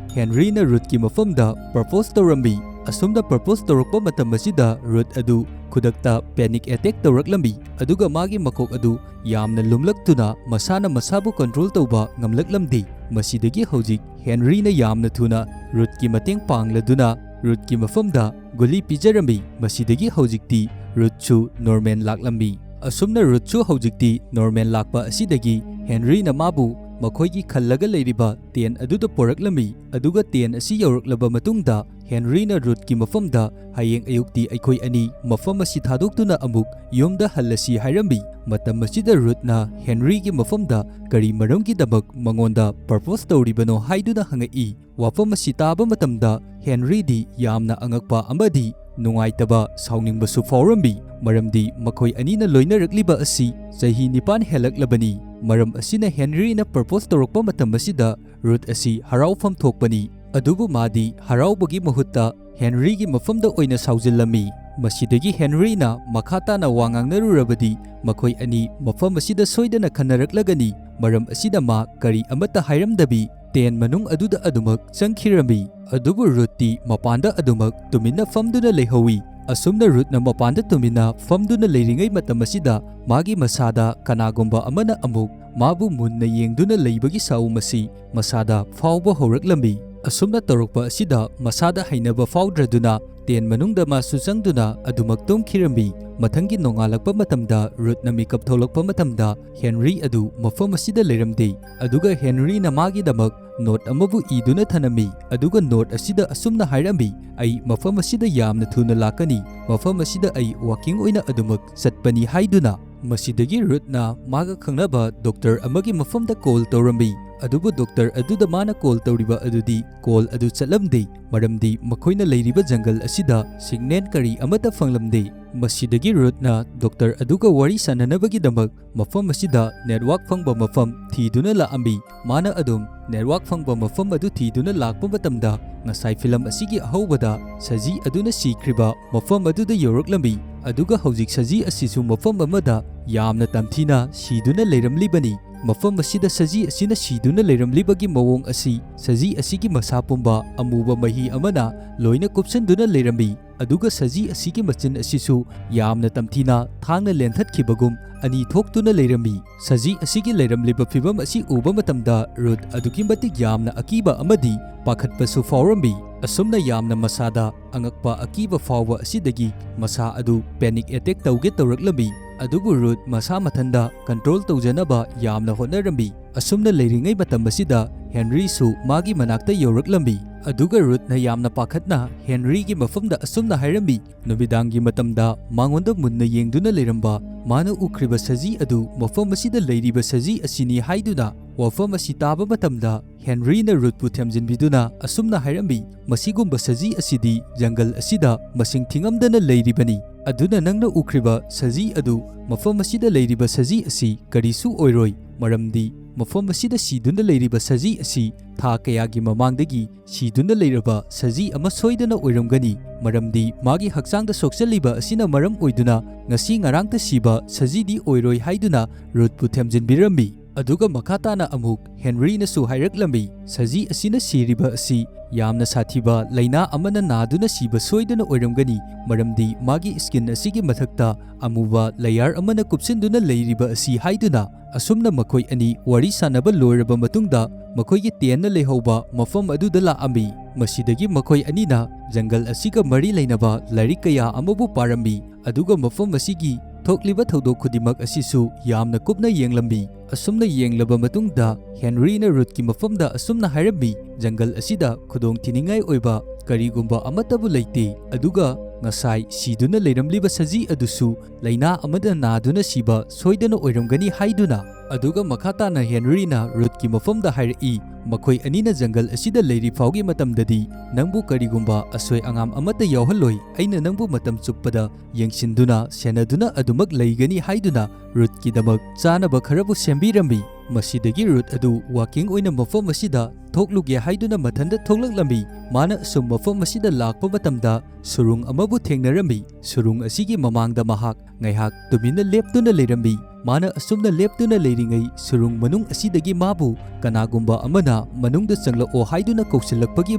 ꯍꯦꯟꯔꯤꯅ ꯔꯨꯠꯀꯤ ꯃꯐꯝꯗ ꯄ꯭ꯔꯄꯣꯁ ꯇꯧꯔꯝꯃꯤ꯫ ꯑꯁꯨꯝꯅ ꯄ꯭ꯔꯄꯣꯁ ꯇꯧꯔꯛꯄ ꯃꯇꯝ ꯑꯁꯤꯗ ꯔꯨꯠ ꯑꯗꯨ ꯈꯨꯗꯛꯇ ꯄꯦꯅꯤꯛ ꯑꯦꯇꯦꯛ ꯇꯧꯔꯛꯂꯝꯃꯤ, ꯑꯗꯨꯒ ꯃꯥꯒꯤ ꯃꯀꯣꯛ ꯑꯗꯨ ꯌꯥꯝꯅ ꯂꯨꯝꯂꯛꯇꯨꯅ ꯃꯁꯥꯅ ꯃꯁꯥꯕꯨ ꯀꯟꯇ꯭ꯔꯣꯜ ꯇꯧꯕ ꯉꯝꯂꯛꯂꯝꯗꯦ꯫ ꯃꯁꯤꯗꯒꯤ ꯍꯧꯖꯤꯛ ꯍꯦꯟꯔꯤꯅ ꯌꯥꯝꯅ ꯊꯨꯅ ꯔꯨꯠꯀꯤ ꯃꯇꯦꯡ ꯄꯥꯡꯂꯗꯨꯅ ꯔꯨꯠꯀꯤ ꯃꯐꯝꯗ ꯒꯨꯂꯤ ꯄꯤꯖꯔꯝꯃꯤ꯫ ꯃꯁꯤꯗꯒꯤ ꯍꯧꯖꯤꯛꯇꯤ ꯔꯨꯠꯁꯨ ꯅꯣꯔꯃꯦꯜ ꯂꯥꯛꯂꯝꯃꯤ꯫ ꯑꯁꯨꯝꯅ ꯔꯨꯠꯁꯨ ꯍꯧꯖꯤꯛꯇꯤ ꯅꯣꯔꯃꯦꯜ ꯂꯥꯛꯄ ꯑꯁꯤꯗꯒꯤ ꯍꯦꯟꯔꯤꯅ ꯃꯥꯕꯨ ꯃꯈꯣꯏꯒꯤ ꯈꯜꯂꯒ ꯂꯩꯔꯤꯕ ꯇꯦꯟ ꯑꯗꯨꯗ ꯄꯣꯔꯛꯂꯝꯃꯤ, ꯑꯗꯨꯒ ꯇꯦꯟ ꯑꯁꯤ ꯌꯧꯔꯛꯂꯕ ꯃꯇꯨꯡꯗ ꯍꯦꯟꯔꯤꯅ ꯔꯨꯠꯀꯤ ꯃꯐꯝꯗ, "ꯍꯌꯦꯡ ꯑꯌꯨꯛꯇꯤ ꯑꯩꯈꯣꯏ ꯑꯅꯤ ꯃꯐꯝ ꯑꯁꯤ ꯊꯥꯗꯣꯛꯇꯨꯅ ꯑꯃꯨꯛ ꯌꯨꯝꯗ ꯍꯜꯂꯁꯤ" ꯍꯥꯏꯔꯝꯃꯤ꯫ ꯃꯇꯝ ꯑꯁꯤꯗ ꯔꯨꯠꯅ ꯍꯦꯟꯔꯤꯒꯤ ꯃꯐꯝꯗ ꯀꯔꯤ ꯃꯔꯝꯒꯤꯗꯃꯛ ꯃꯉꯣꯟꯗ ꯄ꯭ꯔꯄꯣꯁ ꯇꯧꯔꯤꯕꯅꯣ ꯍꯥꯏꯗꯨꯅ ꯍꯪꯉꯛꯏ꯫ ꯋꯥꯐꯝ ꯑꯁꯤ ꯇꯥꯕ ꯃꯇꯝꯗ ꯍꯦꯟꯔꯤꯗꯤ ꯌꯥꯝꯅ ꯑꯉꯛꯄ ꯑꯃꯗꯤ ꯅꯨꯡꯉꯥꯏꯇꯕ, ꯁꯥꯎꯅꯤꯡꯕꯁꯨ ꯐꯥꯎꯔꯝꯃꯤ, ꯃꯔꯝꯗꯤ ꯃꯈꯣꯏ ꯑꯅꯤꯅ ꯂꯣꯏꯅꯔꯛꯂꯤꯕ ꯑꯁꯤ ꯆꯍꯤ ꯅꯤꯄꯥꯟ ꯍꯦꯜꯂꯛꯂꯕꯅꯤ꯫ ꯃꯔꯝ ꯑꯁꯤꯅ ꯍꯦꯟꯔꯤꯅ ꯄ꯭ꯔꯄꯣꯁ ꯇꯧꯔꯛꯄ ꯃꯇꯝ ꯑꯁꯤꯗ ꯔꯨꯠ ꯑꯁꯤ ꯍꯔꯥꯎꯐꯝ ꯊꯣꯛꯄꯅꯤ, ꯑꯗꯨꯕꯨ ꯃꯥꯗꯤ ꯍꯔꯥꯎꯕꯒꯤ ꯃꯍꯨꯠꯇ ꯍꯦꯟꯔꯤꯒꯤ ꯃꯐꯝꯗ ꯑꯣꯏꯅ ꯁꯥꯎꯖꯤꯜꯂꯝꯃꯤ꯫ ꯃꯁꯤꯗꯒꯤ ꯍꯦꯟꯔꯤꯅ ꯃꯈꯥ ꯇꯥꯅ ꯋꯥ ꯉꯥꯡꯅꯔꯨꯔꯕꯗꯤ ꯃꯈꯣꯏ ꯑꯅꯤ ꯃꯐꯝ ꯑꯁꯤꯗ ꯁꯣꯏꯗꯅ ꯈꯟꯅꯔꯛꯂꯒꯅꯤ, ꯃꯔꯝ ꯑꯁꯤꯅ ꯃꯥ ꯀꯔꯤ ꯑꯃꯠꯇ ꯍꯥꯏꯔꯝꯗꯕꯤ ꯇꯦꯟ ꯃꯅꯨꯡ ꯑꯗꯨꯗ ꯑꯗꯨꯃꯛ ꯆꯪꯈꯤꯔꯝꯃꯤ꯫ ꯑꯗꯨꯕꯨ ꯔꯨꯠꯇꯤ ꯃꯄꯥꯟꯗ ꯑꯗꯨꯃꯛ ꯇꯨꯃꯤꯟꯅ ꯐꯝꯗꯨꯅ ꯂꯩꯍꯧꯏ꯫ ꯑꯁꯨꯝꯅ ꯔꯨꯠꯅ ꯃꯄꯥꯟꯗ ꯇꯨꯃꯤꯟꯅ ꯐꯝꯗꯨꯅ ꯂꯩꯔꯤꯉꯩ ꯃꯇꯝ ꯑꯁꯤꯗ ꯃꯥꯒꯤ ꯃꯁꯥꯗ ꯀꯅꯥꯒꯨꯝꯕ ꯑꯃꯅ ꯑꯃꯨꯛ ꯃꯥꯕꯨ ꯃꯨꯟꯅ ꯌꯦꯡꯗꯨꯅ ꯂꯩꯕꯒꯤ ꯁꯥꯎ ꯃꯁꯤ ꯃꯁꯥꯗ ꯐꯥꯎꯕ ꯍꯧꯔꯛꯂꯝꯃꯤ꯫ ꯑꯁꯨꯝꯅ ꯇꯧꯔꯛꯄ ꯑꯁꯤꯗ ꯃꯁꯥꯗ ꯍꯩꯅꯕ ꯐꯥꯎꯗ꯭ꯔꯗꯨꯅ ꯇꯦꯟ ꯃꯅꯨꯡꯗ ꯃꯥꯁꯨ ꯆꯪꯗꯨꯅ ꯑꯗꯨꯃꯛ ꯇꯨꯝꯈꯤꯔꯝꯃꯤ꯫ ꯃꯊꯪꯒꯤ ꯅꯣꯡꯉꯥꯜꯂꯛꯄ ꯃꯇꯝꯗ ꯔꯨꯠꯅ ꯃꯤꯀꯞ ꯊꯣꯛꯂꯛꯄ ꯃꯇꯝꯗ ꯍꯦꯟꯔꯤ ꯑꯗꯨ ꯃꯐꯝ ꯑꯁꯤꯗ ꯂꯩꯔꯝꯗꯦ, ꯑꯗꯨꯒ ꯍꯦꯟꯔꯤꯅ ꯃꯥꯒꯤꯗꯃꯛ ꯅꯣꯠ ꯑꯃꯕꯨ ꯏꯗꯨꯅ ꯊꯅꯝꯃꯤ, ꯑꯗꯨꯒ ꯅꯣꯠ ꯑꯁꯤꯗ ꯑꯁꯨꯝꯅ ꯍꯥꯏꯔꯝꯃꯤ, "ꯑꯩ ꯃꯐꯝ ꯑꯁꯤꯗ ꯌꯥꯝꯅ ꯊꯨꯅ ꯂꯥꯛꯀꯅꯤ, ꯃꯐꯝ ꯑꯁꯤꯗ ꯑꯩ ꯋꯥꯀꯤꯡ ꯑꯣꯏꯅ ꯑꯗꯨꯃꯛ ꯆꯠꯄꯅꯤ" ꯍꯥꯏꯗꯨꯅ꯫ ꯃꯁꯤꯗꯒꯤ ꯔꯨꯠꯅ ꯃꯥꯒ ꯈꯪꯅꯕ ꯗꯣꯛꯇꯔ ꯑꯃꯒꯤ ꯃꯐꯝꯗ ꯀꯣꯜ ꯇꯧꯔꯝꯃꯤ, ꯑꯗꯨꯕꯨ ꯗꯣꯛꯇꯔ ꯑꯗꯨꯗ ꯃꯥꯅ ꯀꯣꯜ ꯇꯧꯔꯤꯕ ꯑꯗꯨꯗꯤ ꯀꯣꯜ ꯑꯗꯨ ꯆꯠꯂꯝꯗꯦ, ꯃꯔꯝꯗꯤ ꯃꯈꯣꯏꯅ ꯂꯩꯔꯤꯕ ꯖꯪꯒꯜ ꯑꯁꯤꯗ ꯁꯤꯒꯅꯦꯜ ꯀꯔꯤ ꯑꯃꯠꯇ ꯐꯪꯂꯝꯗꯦ꯫ ꯃꯁꯤꯗꯒꯤ ꯔꯨꯠꯅ ꯗꯣꯛꯇꯔ ꯑꯗꯨꯒ ꯋꯥꯔꯤ ꯁꯥꯟꯅꯅꯕꯒꯤꯗꯃꯛ ꯃꯐꯝ ꯑꯁꯤꯗ ꯅꯦꯠꯋꯥꯔꯛ ꯐꯪꯕ ꯃꯐꯝ ꯊꯤꯗꯨꯅ ꯂꯥꯛꯂꯝꯃꯤ꯫ ꯃꯥꯅ ꯑꯗꯨꯝ ꯅꯦꯠꯋꯥꯔꯛ ꯐꯪꯕ ꯃꯐꯝ ꯑꯗꯨ ꯊꯤꯗꯨꯅ ꯂꯥꯛꯄ ꯃꯇꯝꯗ, ꯉꯁꯥꯏ ꯐꯤꯂꯝ ꯑꯁꯤꯒꯤ ꯑꯍꯧꯕꯗ ꯁꯖꯤ ꯑꯗꯨꯅ ꯁꯤꯈ꯭ꯔꯤꯕ ꯃꯐꯝ ꯑꯗꯨꯗ ꯌꯧꯔꯛꯂꯝꯃꯤ꯫ ꯑꯗꯨꯒ ꯍꯧꯖꯤꯛ ꯁꯖꯤ ꯑꯁꯤꯁꯨ ꯃꯐꯝ ꯑꯃꯗ ꯌꯥꯝꯅ ꯇꯝꯊꯤꯅ ꯁꯤꯗꯨꯅ ꯂꯩꯔꯝꯂꯤꯕꯅꯤ꯫ ꯃꯐꯝ ꯑꯁꯤꯗ ꯁꯖꯤ ꯑꯁꯤꯅ ꯁꯤꯗꯨꯅ ꯂꯩꯔꯝꯂꯤꯕꯒꯤ ꯃꯑꯣꯡ ꯑꯁꯤ ꯁꯖꯤ ꯑꯁꯤꯒꯤ ꯃꯁꯥ ꯄꯨꯝꯕ ꯑꯃꯨꯕ ꯃꯍꯤ ꯑꯃꯅ ꯂꯣꯏꯅ ꯀꯨꯞꯁꯤꯟꯗꯨꯅ ꯂꯩꯔꯝꯃꯤ꯫ ꯑꯗꯨꯒ ꯁꯖꯤ ꯑꯁꯤꯒꯤ ꯃꯆꯤꯟ ꯑꯁꯤꯁꯨ ꯌꯥꯝꯅ ꯇꯝꯊꯤꯅ ꯊꯥꯡꯅ ꯂꯦꯟꯊꯠꯈꯤꯕꯒꯨꯝ ꯑꯅꯤ ꯊꯣꯛꯇꯨꯅ ꯂꯩꯔꯝꯃꯤ꯫ ꯁꯖꯤ ꯑꯁꯤꯒꯤ ꯂꯩꯔꯝꯂꯤꯕ ꯐꯤꯚꯝ ꯑꯁꯤ ꯎꯕ ꯃꯇꯝꯗ ꯔꯨꯠ ꯑꯗꯨꯛꯀꯤ ꯃꯇꯤꯛ ꯌꯥꯝꯅ ꯑꯀꯤꯕ ꯑꯃꯗꯤ ꯄꯥꯈꯠꯄꯁꯨ ꯐꯥꯎꯔꯝꯃꯤ꯫ ꯑꯁꯨꯝꯅ ꯌꯥꯝꯅ ꯃꯁꯥꯗ ꯑꯉꯛꯄ ꯑꯀꯤꯕ ꯐꯥꯎꯕ ꯑꯁꯤꯗꯒꯤ ꯃꯁꯥ ꯑꯗꯨ ꯄꯦꯅꯤꯛ ꯑꯦꯇꯦꯛ ꯇꯧꯒꯦ ꯇꯧꯔꯛꯂꯝꯃꯤ꯫ ꯑꯗꯨꯕꯨ ꯔꯨꯠ ꯃꯁꯥ ꯃꯊꯟꯗ ꯀꯟꯇ꯭ꯔꯣꯜ ꯇꯧꯖꯅꯕ ꯌꯥꯝꯅ ꯍꯣꯠꯅꯔꯝꯃꯤ꯫ ꯑꯁꯨꯝꯅ ꯂꯩꯔꯤꯉꯩ ꯃꯇꯝ ꯑꯁꯤꯗ ꯍꯦꯟꯔꯤꯁꯨ ꯃꯥꯒꯤ ꯃꯅꯥꯛꯇ ꯌꯧꯔꯛꯂꯝꯃꯤ꯫ ꯑꯗꯨꯒ ꯔꯨꯠꯅ ꯌꯥꯝꯅ ꯄꯥꯈꯠꯅ ꯍꯦꯟꯔꯤꯒꯤ ꯃꯐꯝꯗ ꯑꯁꯨꯝꯅ ꯍꯥꯏꯔꯝꯃꯤ, "ꯅꯨꯃꯤꯗꯥꯡꯒꯤ ꯃꯇꯝꯗ ꯃꯉꯣꯟꯗ ꯃꯨꯟꯅ ꯌꯦꯡꯗꯨꯅ ꯂꯩꯔꯝꯕ ꯃꯥꯅ ꯎꯈ꯭ꯔꯤꯕ ꯁꯖꯤ ꯑꯗꯨ ꯃꯐꯝ ꯑꯁꯤꯗ ꯂꯩꯔꯤꯕ ꯁꯖꯤ ꯑꯁꯤꯅꯤ" ꯍꯥꯏꯗꯨꯅ꯫ ꯋꯥꯐꯝ ꯑꯁꯤ ꯇꯥꯕ ꯃꯇꯝꯗ ꯍꯦꯟꯔꯤꯅ ꯔꯨꯠꯄꯨ ꯊꯦꯝꯖꯤꯟꯕꯤꯗꯨꯅ ꯑꯁꯨꯝꯅ ꯍꯥꯏꯔꯝꯃꯤ, "ꯃꯁꯤꯒꯨꯝꯕ ꯁꯖꯤ ꯑꯁꯤꯗꯤ ꯖꯪꯒꯜ ꯑꯁꯤꯗ ꯃꯁꯤꯡ ꯊꯤꯉꯝꯗꯅ ꯂꯩꯔꯤꯕꯅꯤ꯫ ꯑꯗꯨꯅ ꯅꯪꯅ ꯎꯈ꯭ꯔꯤꯕ ꯁꯖꯤ ꯑꯗꯨ ꯃꯐꯝ ꯑꯁꯤꯗ ꯂꯩꯔꯤꯕ ꯁꯖꯤ ꯑꯁꯤ ꯀꯔꯤꯁꯨ ꯑꯣꯏꯔꯣꯏ, ꯃꯔꯝꯗꯤ ꯃꯐꯝ ꯑꯁꯤꯗ ꯁꯤꯗꯨꯅ ꯂꯩꯔꯤꯕ ꯁꯖꯤ ꯑꯁꯤ ꯊꯥ ꯀꯌꯥꯒꯤ ꯃꯃꯥꯡꯗꯒꯤ ꯁꯤꯗꯨꯅ ꯂꯩꯔꯕ ꯁꯖꯤ ꯑꯃ ꯁꯣꯏꯗꯅ ꯑꯣꯏꯔꯝꯒꯅꯤ, ꯃꯔꯝꯗꯤ ꯃꯥꯒꯤ ꯍꯛꯆꯥꯡꯗ ꯁꯣꯛꯆꯜꯂꯤꯕ ꯑꯁꯤꯅ ꯃꯔꯝ ꯑꯣꯏꯗꯨꯅ ꯉꯁꯤ ꯉꯔꯥꯡꯇ ꯁꯤꯕ ꯁꯖꯤꯗꯤ ꯑꯣꯏꯔꯣꯏ" ꯍꯥꯏꯗꯨꯅ ꯔꯨꯠꯄꯨ ꯊꯦꯝꯖꯤꯟꯕꯤꯔꯝꯃꯤ꯫ ꯑꯗꯨꯒ ꯃꯈꯥ ꯇꯥꯅ ꯑꯃꯨꯛ ꯍꯦꯟꯔꯤꯅꯁꯨ ꯍꯥꯏꯔꯛꯂꯝꯃꯤ, "ꯁꯖꯤ ꯑꯁꯤꯅ ꯁꯤꯔꯤꯕ ꯑꯁꯤ ꯌꯥꯝꯅ ꯁꯥꯊꯤꯕ ꯂꯥꯏꯅꯥ ꯑꯃꯅ ꯅꯥꯗꯨꯅ ꯁꯤꯕ ꯁꯣꯏꯗꯅ ꯑꯣꯏꯔꯝꯒꯅꯤ, ꯃꯔꯝꯗꯤ ꯃꯥꯒꯤ ꯁ꯭ꯀꯤꯟ ꯑꯁꯤꯒꯤ ꯃꯊꯛꯇ ꯑꯃꯨꯕ ꯂꯦꯌꯔ ꯑꯃꯅ ꯀꯨꯞꯁꯤꯟꯗꯨꯅ ꯂꯩꯔꯤꯕ ꯑꯁꯤ" ꯍꯥꯏꯗꯨꯅ꯫ ꯑꯁꯨꯝꯅ ꯃꯈꯣꯏ ꯑꯅꯤ ꯋꯥꯔꯤ ꯁꯥꯟꯅꯕ ꯂꯣꯏꯔꯕ ꯃꯇꯨꯡꯗ ꯃꯈꯣꯏꯒꯤ ꯇꯦꯟꯅ ꯂꯩꯍꯧꯕ ꯃꯐꯝ ꯑꯗꯨꯗ ꯂꯥꯛꯂꯝꯃꯤ꯫ ꯃꯁꯤꯗꯒꯤ ꯃꯈꯣꯏ ꯑꯅꯤꯅ ꯖꯪꯒꯜ ꯑꯁꯤꯒ ꯃꯔꯤ ꯂꯩꯅꯕ ꯂꯥꯏꯔꯤꯛ ꯀꯌꯥ ꯑꯃꯕꯨ ꯄꯥꯔꯝꯃꯤ, ꯑꯗꯨꯒ ꯃꯐꯝ ꯑꯁꯤꯒꯤ ꯊꯣꯛꯂꯤꯕ ꯊꯧꯗꯣꯛ ꯈꯨꯗꯤꯡꯃꯛ ꯑꯁꯤꯁꯨ ꯌꯥꯝꯅ ꯀꯨꯞꯅ ꯌꯦꯡꯂꯝꯃꯤ꯫ ꯑꯁꯨꯝꯅ ꯌꯦꯡꯂꯕ ꯃꯇꯨꯡꯗ ꯍꯦꯟꯔꯤꯅ ꯔꯨꯠꯀꯤ ꯃꯐꯝꯗ ꯑꯁꯨꯝꯅ ꯍꯥꯏꯔꯝꯃꯤ, "ꯖꯪꯒꯜ ꯑꯁꯤꯗ ꯈꯨꯗꯣꯡ ꯊꯤꯅꯤꯡꯉꯥꯏ ꯑꯣꯏꯕ ꯀꯔꯤꯒꯨꯝꯕ ꯑꯃꯠꯇꯕꯨ ꯂꯩꯇꯦ, ꯑꯗꯨꯒ ꯉꯁꯥꯏ ꯁꯤꯗꯨꯅ ꯂꯩꯔꯝꯂꯤꯕ ꯁꯖꯤ ꯑꯗꯨꯁꯨ ꯂꯥꯏꯅꯥ ꯑꯃꯗ ꯅꯥꯗꯨꯅ ꯁꯤꯕ ꯁꯣꯏꯗꯅ ꯑꯣꯏꯔꯝꯒꯅꯤ" ꯍꯥꯏꯗꯨꯅ꯫ ꯑꯗꯨꯒ ꯃꯈꯥ ꯇꯥꯅ ꯍꯦꯟꯔꯤꯅ ꯔꯨꯠꯀꯤ ꯃꯐꯝꯗ ꯍꯥꯏꯔꯛꯏ, "ꯃꯈꯣꯏ ꯑꯅꯤꯅ ꯖꯪꯒꯜ ꯑꯁꯤꯗ ꯂꯩꯔꯤ ꯐꯥꯎꯒꯤ ꯃꯇꯝꯗꯗꯤ ꯅꯪꯕꯨ ꯀꯔꯤꯒꯨꯝꯕ ꯑꯁꯣꯏ ꯑꯉꯥꯝ ꯑꯃꯠꯇ ꯌꯥꯎꯍꯜꯂꯣꯏ꯫ ꯑꯩꯅ ꯅꯪꯕꯨ ꯃꯇꯝ ꯆꯨꯞꯄꯗ ꯌꯦꯡꯁꯤꯟꯗꯨꯅ, ꯁꯦꯟꯅꯗꯨꯅ ꯑꯗꯨꯃꯛ ꯂꯩꯒꯅꯤ" ꯍꯥꯏꯗꯨꯅ ꯔꯨꯠꯀꯤꯗꯃꯛ ꯆꯥꯅꯕ ꯈꯔꯕꯨ ꯁꯦꯝꯕꯤꯔꯝꯃꯤ꯫ ꯃꯁꯤꯗꯒꯤ ꯔꯨꯠ ꯑꯗꯨ ꯋꯥꯀꯤꯡ ꯑꯣꯏꯅ ꯃꯐꯝ ꯑꯁꯤꯗ ꯊꯣꯛꯂꯨꯒꯦ ꯍꯥꯏꯗꯨꯅ ꯃꯊꯟꯇ ꯊꯣꯛꯂꯛꯂꯝꯃꯤ꯫ ꯃꯥꯅ ꯑꯁꯨꯝ ꯃꯐꯝ ꯑꯁꯤꯗ ꯂꯥꯛꯄ ꯃꯇꯝꯗ ꯁꯨꯔꯨꯡ ꯑꯃꯕꯨ ꯊꯦꯡꯅꯔꯝꯃꯤ꯫ ꯁꯨꯔꯨꯡ ꯑꯁꯤꯒꯤ ꯃꯃꯥꯡꯗ ꯃꯍꯥꯛ ꯉꯥꯏꯍꯥꯛ ꯇꯨꯃꯤꯟꯅ ꯂꯦꯞꯇꯨꯅ ꯂꯩꯔꯝꯃꯤ꯫ ꯃꯥꯅ ꯑꯁꯨꯝꯅ ꯂꯦꯞꯇꯨꯅ ꯂꯩꯔꯤꯉꯩ ꯁꯨꯔꯨꯡ ꯃꯅꯨꯡ ꯑꯁꯤꯗꯒꯤ ꯃꯥꯕꯨ ꯀꯅꯥꯒꯨꯝꯕ ꯑꯃꯅ ꯃꯅꯨꯡꯗ ꯆꯪꯂꯛꯑꯣ ꯍꯥꯏꯗꯨꯅ ꯀꯧꯁꯤꯜꯂꯛꯄꯒꯤ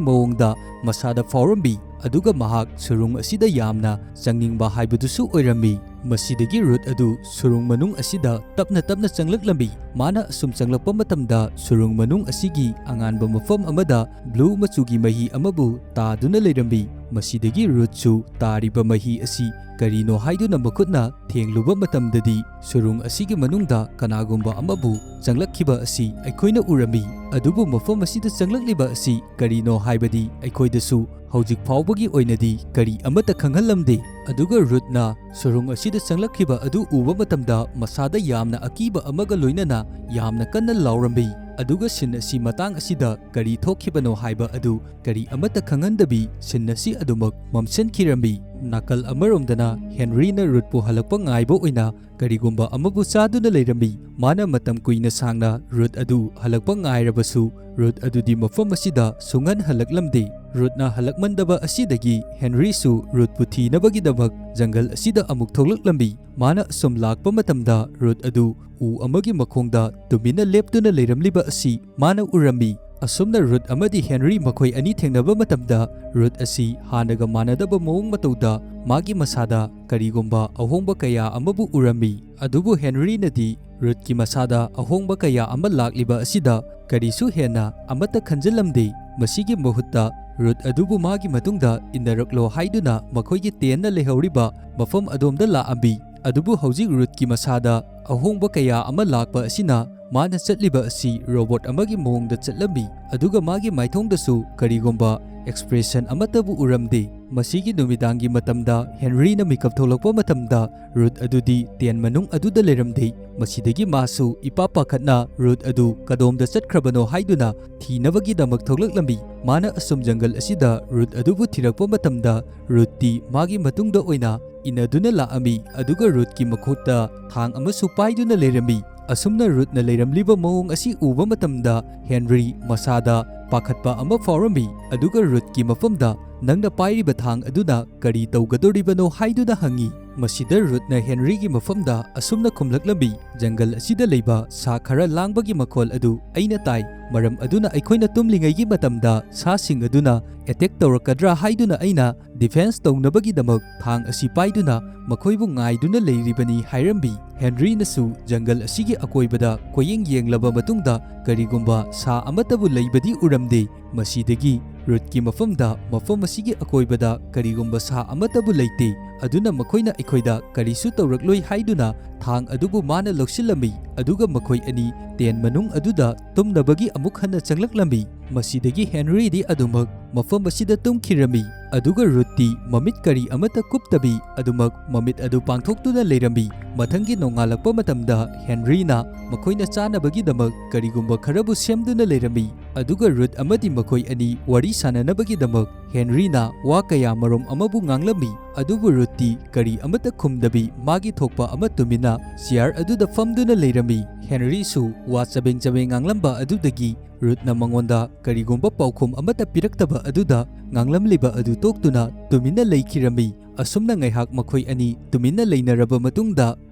ꯃꯑꯣꯡꯗ ꯃꯁꯥꯗ ꯐꯥꯎꯔꯝꯃꯤ꯫ ꯑꯗꯨꯒ ꯃꯍꯥꯛ ꯁꯨꯔꯨꯡ ꯑꯁꯤꯗ ꯌꯥꯝꯅ ꯆꯪꯅꯤꯡꯕ ꯍꯥꯏꯕꯗꯨꯁꯨ ꯑꯣꯏꯔꯝꯃꯤ꯫ ꯃꯁꯤꯗꯒꯤ ꯔꯨꯠ ꯑꯗꯨ ꯁꯨꯔꯨꯡ ꯃꯅꯨꯡ ꯑꯁꯤꯗ ꯇꯞꯅ ꯇꯞꯅ ꯆꯪꯂꯛꯂꯝꯃꯤ꯫ ꯃꯥꯅ ꯑꯁꯨꯝ ꯆꯪꯂꯛꯄ ꯃꯇꯝꯗ ꯁꯨꯔꯨꯡ ꯃꯅꯨꯡ ꯑꯁꯤꯒꯤ ꯑꯉꯥꯟꯕ ꯃꯐꯝ ꯑꯃꯗ ꯕ꯭ꯂꯨ ꯃꯆꯨꯒꯤ ꯃꯍꯤ ꯑꯃꯕꯨ ꯇꯥꯗꯨꯅ ꯂꯩꯔꯝꯃꯤ꯫ ꯃꯁꯤꯗꯒꯤ ꯔꯨꯠꯁꯨ ꯇꯥꯔꯤꯕ ꯃꯍꯤ ꯑꯁꯤ ꯀꯔꯤꯅꯣ ꯍꯥꯏꯗꯨꯅ ꯃꯈꯨꯠꯅ ꯊꯦꯡꯂꯨꯕ ꯃꯇꯝꯗꯗꯤ ꯁꯨꯔꯨꯡ ꯑꯁꯤꯒꯤ ꯃꯅꯨꯡꯗ ꯀꯅꯥꯒꯨꯝꯕ ꯑꯃꯕꯨ ꯆꯪꯂꯛꯈꯤꯕ ꯑꯁꯤ ꯑꯩꯈꯣꯏꯅ ꯎꯔꯝꯃꯤ꯫ ꯑꯗꯨꯕꯨ ꯃꯐꯝ ꯑꯁꯤꯗ ꯆꯪꯂꯛꯂꯤꯕ ꯑꯁꯤ ꯀꯔꯤꯅꯣ ꯍꯥꯏꯕꯗꯤ ꯑꯩꯈꯣꯏꯗꯁꯨ ꯍꯧꯖꯤꯛ ꯐꯥꯎꯕꯒꯤ ꯑꯣꯏꯅꯗꯤ ꯀꯔꯤ ꯑꯃꯠꯇ ꯈꯪꯍꯜꯂꯝꯗꯦ꯫ ꯑꯗꯨꯒ ꯔꯨꯠꯅ ꯁꯨꯔꯨꯡ ꯑꯁꯤꯗ ꯆꯪꯂꯛꯈꯤꯕ ꯑꯗꯨ ꯎꯕ ꯃꯇꯝꯗ ꯃꯁꯥꯗ ꯌꯥꯝꯅ ꯑꯀꯤꯕ ꯑꯃꯒ ꯂꯣꯏꯅꯅ ꯌꯥꯝꯅ ꯀꯟꯅ ꯂꯥꯎꯔꯝꯃꯤ꯫ ꯑꯗꯨꯒ ꯁꯤꯟ ꯑꯁꯤ ꯃꯇꯥꯡ ꯑꯁꯤꯗ ꯀꯔꯤ ꯊꯣꯛꯈꯤꯕꯅꯣ ꯍꯥꯏꯕ ꯑꯗꯨ ꯀꯔꯤ ꯑꯃꯠꯇ ꯈꯪꯍꯟꯗꯕꯤ ꯁꯤꯟ ꯑꯁꯤ ꯑꯗꯨꯃꯛ ꯃꯝꯁꯤꯟꯈꯤꯔꯝꯃꯤ꯫ ꯅꯥꯀꯜ ꯑꯃꯔꯣꯝꯗꯅ ꯍꯦꯟꯔꯤꯅ ꯔꯨꯠꯄꯨ ꯍꯜꯂꯛꯄ ꯉꯥꯏꯕ ꯑꯣꯏꯅ ꯀꯔꯤꯒꯨꯝꯕ ꯑꯃꯕꯨ ꯆꯥꯗꯨꯅ ꯂꯩꯔꯝꯃꯤ꯫ ꯃꯥꯅ ꯃꯇꯝ ꯀꯨꯏꯅ ꯁꯥꯡꯅ ꯔꯨꯠ ꯑꯗꯨ ꯍꯜꯂꯛꯄ ꯉꯥꯏꯔꯕꯁꯨ ꯔꯨꯠ ꯑꯗꯨꯗꯤ ꯃꯐꯝ ꯑꯁꯤꯗ ꯁꯨꯡꯍꯟ ꯍꯜꯂꯛꯂꯝꯗꯦ꯫ ꯔꯨꯠꯅ ꯍꯜꯂꯛꯃꯟꯗꯕ ꯑꯁꯤꯗꯒꯤ ꯍꯦꯟꯔꯤꯁꯨ ꯔꯨꯠꯄꯨ ꯊꯤꯅꯕꯒꯤꯗꯃꯛ ꯖꯪꯒꯜ ꯑꯁꯤꯗ ꯑꯃꯨꯛ ꯊꯣꯛꯂꯛꯂꯝꯃꯤ꯫ ꯃꯥꯅ ꯑꯁꯨꯝ ꯂꯥꯛꯄ ꯃꯇꯝꯗ ꯔꯨꯠ ꯑꯗꯨ ꯎ ꯑꯃꯒꯤ ꯃꯈꯣꯡꯗ ꯇꯨꯃꯤꯟꯅ ꯂꯦꯞꯇꯨꯅ ꯂꯩꯔꯝꯂꯤꯕ ꯑꯁꯤ ꯃꯥꯅ ꯎꯔꯝꯃꯤ꯫ ꯑꯁꯨꯝꯅ ꯔꯨꯠ ꯑꯃꯗꯤ ꯍꯦꯟꯔꯤ ꯃꯈꯣꯏ ꯑꯅꯤ ꯊꯦꯡꯅꯕ ꯃꯇꯝꯗ ꯔꯨꯠ ꯑꯁꯤ ꯍꯥꯟꯅꯒ ꯃꯥꯟꯅꯗꯕ ꯃꯑꯣꯡ ꯃꯇꯧꯗ ꯃꯥꯒꯤ ꯃꯁꯥꯗ ꯀꯔꯤꯒꯨꯝꯕ ꯑꯍꯣꯡꯕ ꯀꯌꯥ ꯑꯃꯕꯨ ꯎꯔꯝꯃꯤ꯫ ꯑꯗꯨꯕꯨ ꯍꯦꯟꯔꯤꯅꯗꯤ ꯔꯨꯠꯀꯤ ꯃꯁꯥꯗ ꯑꯍꯣꯡꯕ ꯀꯌꯥ ꯑꯃ ꯂꯥꯛꯂꯤꯕ ꯑꯁꯤꯗ ꯀꯔꯤꯁꯨ ꯍꯦꯟꯅ ꯑꯃꯠꯇ ꯈꯟꯖꯤꯜꯂꯝꯗꯦ꯫ ꯃꯁꯤꯒꯤ ꯃꯍꯨꯠꯇ ꯔꯨꯠ ꯑꯗꯨꯕꯨ ꯃꯥꯒꯤ ꯃꯇꯨꯡꯗ ꯏꯟꯅꯔꯛꯂꯣ ꯍꯥꯏꯗꯨꯅ ꯃꯈꯣꯏꯒꯤ ꯇꯦꯟꯅ ꯂꯩꯍꯧꯔꯤꯕ ꯃꯐꯝ ꯑꯗꯣꯝꯗ ꯂꯥꯛꯑꯝꯃꯤ꯫ ꯑꯗꯨꯕꯨ ꯍꯧꯖꯤꯛ ꯔꯨꯠꯀꯤ ꯃꯁꯥꯗ ꯑꯍꯣꯡꯕ ꯀꯌꯥ ꯑꯃ ꯂꯥꯛꯄ ꯑꯁꯤꯅ ꯃꯥꯅ ꯆꯠꯂꯤꯕ ꯑꯁꯤ ꯔꯣꯕꯣꯠ ꯑꯃꯒꯤ ꯃꯑꯣꯡꯗ ꯆꯠꯂꯝꯃꯤ꯫ ꯑꯗꯨꯒ ꯃꯥꯒꯤ ꯃꯥꯏꯊꯣꯡꯗꯁꯨ ꯀꯔꯤꯒꯨꯝꯕ ꯑꯦꯛꯁꯄ꯭ꯔꯦꯁꯟ ꯑꯃꯠꯇꯕꯨ ꯎꯔꯝꯗꯦ꯫ ꯃꯁꯤꯒꯤ ꯅꯨꯃꯤꯗꯥꯡꯒꯤ ꯃꯇꯝꯗ ꯍꯦꯟꯔꯤꯅ ꯃꯤꯀꯞ ꯊꯣꯛꯂꯛꯄ ꯃꯇꯝꯗ, ꯔꯨꯠ ꯑꯗꯨꯗꯤ ꯇꯦꯟ ꯃꯅꯨꯡ ꯑꯗꯨꯗ ꯂꯩꯔꯝꯗꯦ꯫ ꯃꯁꯤꯗꯒꯤ ꯃꯥꯁꯨ ꯏꯄꯥ ꯄꯥꯈꯠꯅ ꯔꯨꯠ ꯑꯗꯨ ꯀꯗꯣꯝꯗ ꯆꯠꯈ꯭ꯔꯕꯅꯣ ꯍꯥꯏꯗꯨꯅ ꯊꯤꯅꯕꯒꯤꯗꯃꯛ ꯊꯣꯛꯂꯛꯂꯝꯃꯤ꯫ ꯃꯥꯅ ꯑꯁꯨꯝ ꯖꯪꯒꯜ ꯑꯁꯤꯗ ꯔꯨꯠ ꯑꯗꯨꯕꯨ ꯊꯤꯔꯛꯄ ꯃꯇꯝꯗ, ꯔꯨꯠꯇꯤ ꯃꯥꯒꯤ ꯃꯇꯨꯡꯗ ꯑꯣꯏꯅ ꯏꯟꯅꯗꯨꯅ ꯂꯥꯛꯑꯝꯃꯤ, ꯑꯗꯨꯒ ꯔꯨꯠꯀꯤ ꯃꯈꯨꯠꯇ ꯊꯥꯡ ꯑꯃꯁꯨ ꯄꯥꯏꯗꯨꯅ ꯂꯩꯔꯝꯃꯤ꯫ ꯑꯁꯨꯝꯅ ꯔꯨꯠꯅ ꯂꯩꯔꯝꯂꯤꯕ ꯃꯑꯣꯡ ꯑꯁꯤ ꯎꯕ ꯃꯇꯝꯗ, ꯍꯦꯟꯔꯤ ꯃꯁꯥꯗ ꯄꯥꯈꯠꯄ ꯑꯃ ꯐꯥꯎꯔꯝꯃꯤ, ꯑꯗꯨꯒ ꯔꯨꯠꯀꯤ ꯃꯐꯝꯗ, "ꯅꯪꯅ ꯄꯥꯏꯔꯤꯕ ꯊꯥꯡ ꯑꯗꯨꯅ ꯀꯔꯤ ꯇꯧꯒꯗꯧꯔꯤꯕꯅꯣ?" ꯍꯥꯏꯗꯨꯅ ꯍꯪꯉꯤ꯫ ꯃꯁꯤꯗ ꯔꯨꯠꯅ ꯍꯦꯟꯔꯤꯒꯤ ꯃꯐꯝꯗ ꯑꯁꯨꯝꯅ ꯈꯨꯝꯂꯛꯂꯝꯃꯤ, "ꯖꯪꯒꯜ ꯑꯁꯤꯗ ꯂꯩꯕ ꯁꯥ ꯈꯔ ꯂꯥꯡꯕꯒꯤ ꯃꯈꯣꯜ ꯑꯗꯨ ꯑꯩꯅ ꯇꯥꯏ꯫ ꯃꯔꯝ ꯑꯗꯨꯅ ꯑꯩꯈꯣꯏꯅ ꯇꯨꯝꯂꯤꯉꯩꯒꯤ ꯃꯇꯝꯗ ꯁꯥꯁꯤꯡ ꯑꯗꯨꯅ ꯑꯦꯇꯦꯛ ꯇꯧꯔꯛꯀꯗ꯭ꯔꯥ ꯍꯥꯏꯗꯨꯅ ꯑꯩꯅ ꯗꯤꯐꯦꯟꯁ ꯇꯧꯅꯕꯒꯤꯗꯃꯛ ꯊꯥꯡ ꯑꯁꯤ ꯄꯥꯏꯗꯨꯅ ꯃꯈꯣꯏꯕꯨ ꯉꯥꯏꯗꯨꯅ ꯂꯩꯔꯤꯕꯅꯤ" ꯍꯥꯏꯔꯝꯃꯤ꯫ ꯍꯦꯟꯔꯤꯅꯁꯨ ꯖꯪꯒꯜ ꯑꯁꯤꯒꯤ ꯑꯀꯣꯏꯕꯗ ꯀꯣꯏꯌꯦꯡ ꯌꯦꯡꯂꯕ ꯃꯇꯨꯡꯗ ꯀꯔꯤꯒꯨꯝꯕ ꯁꯥ ꯑꯃꯠꯇꯕꯨ ꯂꯩꯕꯗꯤ ꯎꯔꯝꯗꯦ꯫ ꯃꯁꯤꯗꯒꯤ ꯔꯨꯠꯀꯤ ꯃꯐꯝꯗ, "ꯃꯐꯝ ꯑꯁꯤꯒꯤ ꯑꯀꯣꯏꯕꯗ ꯀꯔꯤꯒꯨꯝꯕ ꯁꯥ ꯑꯃꯠꯇꯕꯨ ꯂꯩꯇꯦ, ꯑꯗꯨꯅ ꯃꯈꯣꯏꯅ ꯑꯩꯈꯣꯏꯗ ꯀꯔꯤꯁꯨ ꯇꯧꯔꯛꯂꯣꯏ" ꯍꯥꯏꯗꯨꯅ ꯊꯥꯡ ꯑꯗꯨꯕꯨ ꯃꯥꯅ ꯂꯧꯁꯤꯜꯂꯝꯃꯤ, ꯑꯗꯨꯒ ꯃꯈꯣꯏ ꯑꯅꯤ ꯇꯦꯟ ꯃꯅꯨꯡ ꯑꯗꯨꯗ ꯇꯨꯝꯅꯕꯒꯤ ꯑꯃꯨꯛ ꯍꯟꯅ ꯆꯪꯂꯛꯂꯝꯃꯤ꯫ ꯃꯁꯤꯗꯒꯤ ꯍꯦꯟꯔꯤꯗꯤ ꯑꯗꯨꯃꯛ ꯃꯐꯝ ꯑꯁꯤꯗ ꯇꯨꯝꯈꯤꯔꯝꯃꯤ, ꯑꯗꯨꯒ ꯔꯨꯠꯇꯤ ꯃꯃꯤꯠ ꯀꯔꯤ ꯑꯃꯠꯇ ꯀꯨꯞꯇꯕꯤ ꯑꯗꯨꯃꯛ ꯃꯃꯤꯠ ꯑꯗꯨ ꯄꯥꯡꯊꯣꯛꯇꯨꯅ ꯂꯩꯔꯝꯃꯤ꯫ ꯃꯊꯪꯒꯤ ꯅꯣꯡꯉꯥꯜꯂꯛꯄ ꯃꯇꯝꯗ ꯍꯦꯟꯔꯤꯅ ꯃꯈꯣꯏꯅ ꯆꯥꯅꯕꯒꯤꯗꯃꯛ ꯀꯔꯤꯒꯨꯝꯕ ꯈꯔꯕꯨ ꯁꯦꯝꯗꯨꯅ ꯂꯩꯔꯝꯃꯤ, ꯑꯗꯨꯒ ꯔꯨꯠ ꯑꯃꯗꯤ ꯃꯈꯣꯏ ꯑꯅꯤ ꯋꯥꯔꯤ ꯁꯥꯟꯅꯅꯕꯒꯤꯗꯃꯛ ꯍꯦꯟꯔꯤꯅ ꯋꯥ ꯀꯌꯥ ꯃꯔꯨꯝ ꯑꯃꯕꯨ ꯉꯥꯡꯂꯝꯃꯤ, ꯑꯗꯨꯕꯨ ꯔꯨꯠꯇꯤ ꯀꯔꯤ ꯑꯃꯠꯇ ꯈꯨꯝꯗꯕꯤ ꯃꯥꯒꯤ ꯊꯣꯛꯄ ꯑꯃ ꯇꯨꯃꯤꯟꯅ ꯆꯤꯌꯥꯔ ꯑꯗꯨꯗ ꯐꯝꯗꯨꯅ ꯂꯩꯔꯝꯃꯤ꯫ ꯍꯦꯟꯔꯤꯁꯨ ꯋꯥ ꯆꯕꯦꯡ ꯆꯕꯦꯡ ꯉꯥꯡꯂꯝꯕ ꯑꯗꯨꯗꯒꯤ ꯔꯨꯠꯅ ꯃꯉꯣꯟꯗ ꯀꯔꯤꯒꯨꯝꯕ ꯄꯥꯎꯈꯨꯝ ꯑꯃꯠꯇ ꯄꯤꯔꯛꯇꯕ ꯑꯗꯨꯗ ꯉꯥꯡꯂꯝꯂꯤꯕ ꯑꯗꯨ ꯇꯣꯛꯇꯨꯅ ꯇꯨꯃꯤꯟꯅ ꯂꯩꯈꯤꯔꯝꯃꯤ꯫ ꯑꯁꯨꯝꯅ ꯉꯥꯏꯍꯥꯛ ꯃꯈꯣꯏ ꯑꯅꯤ ꯇꯨꯃꯤꯟꯅ ꯂꯩꯅꯔꯕ ꯃꯇꯨꯡꯗ,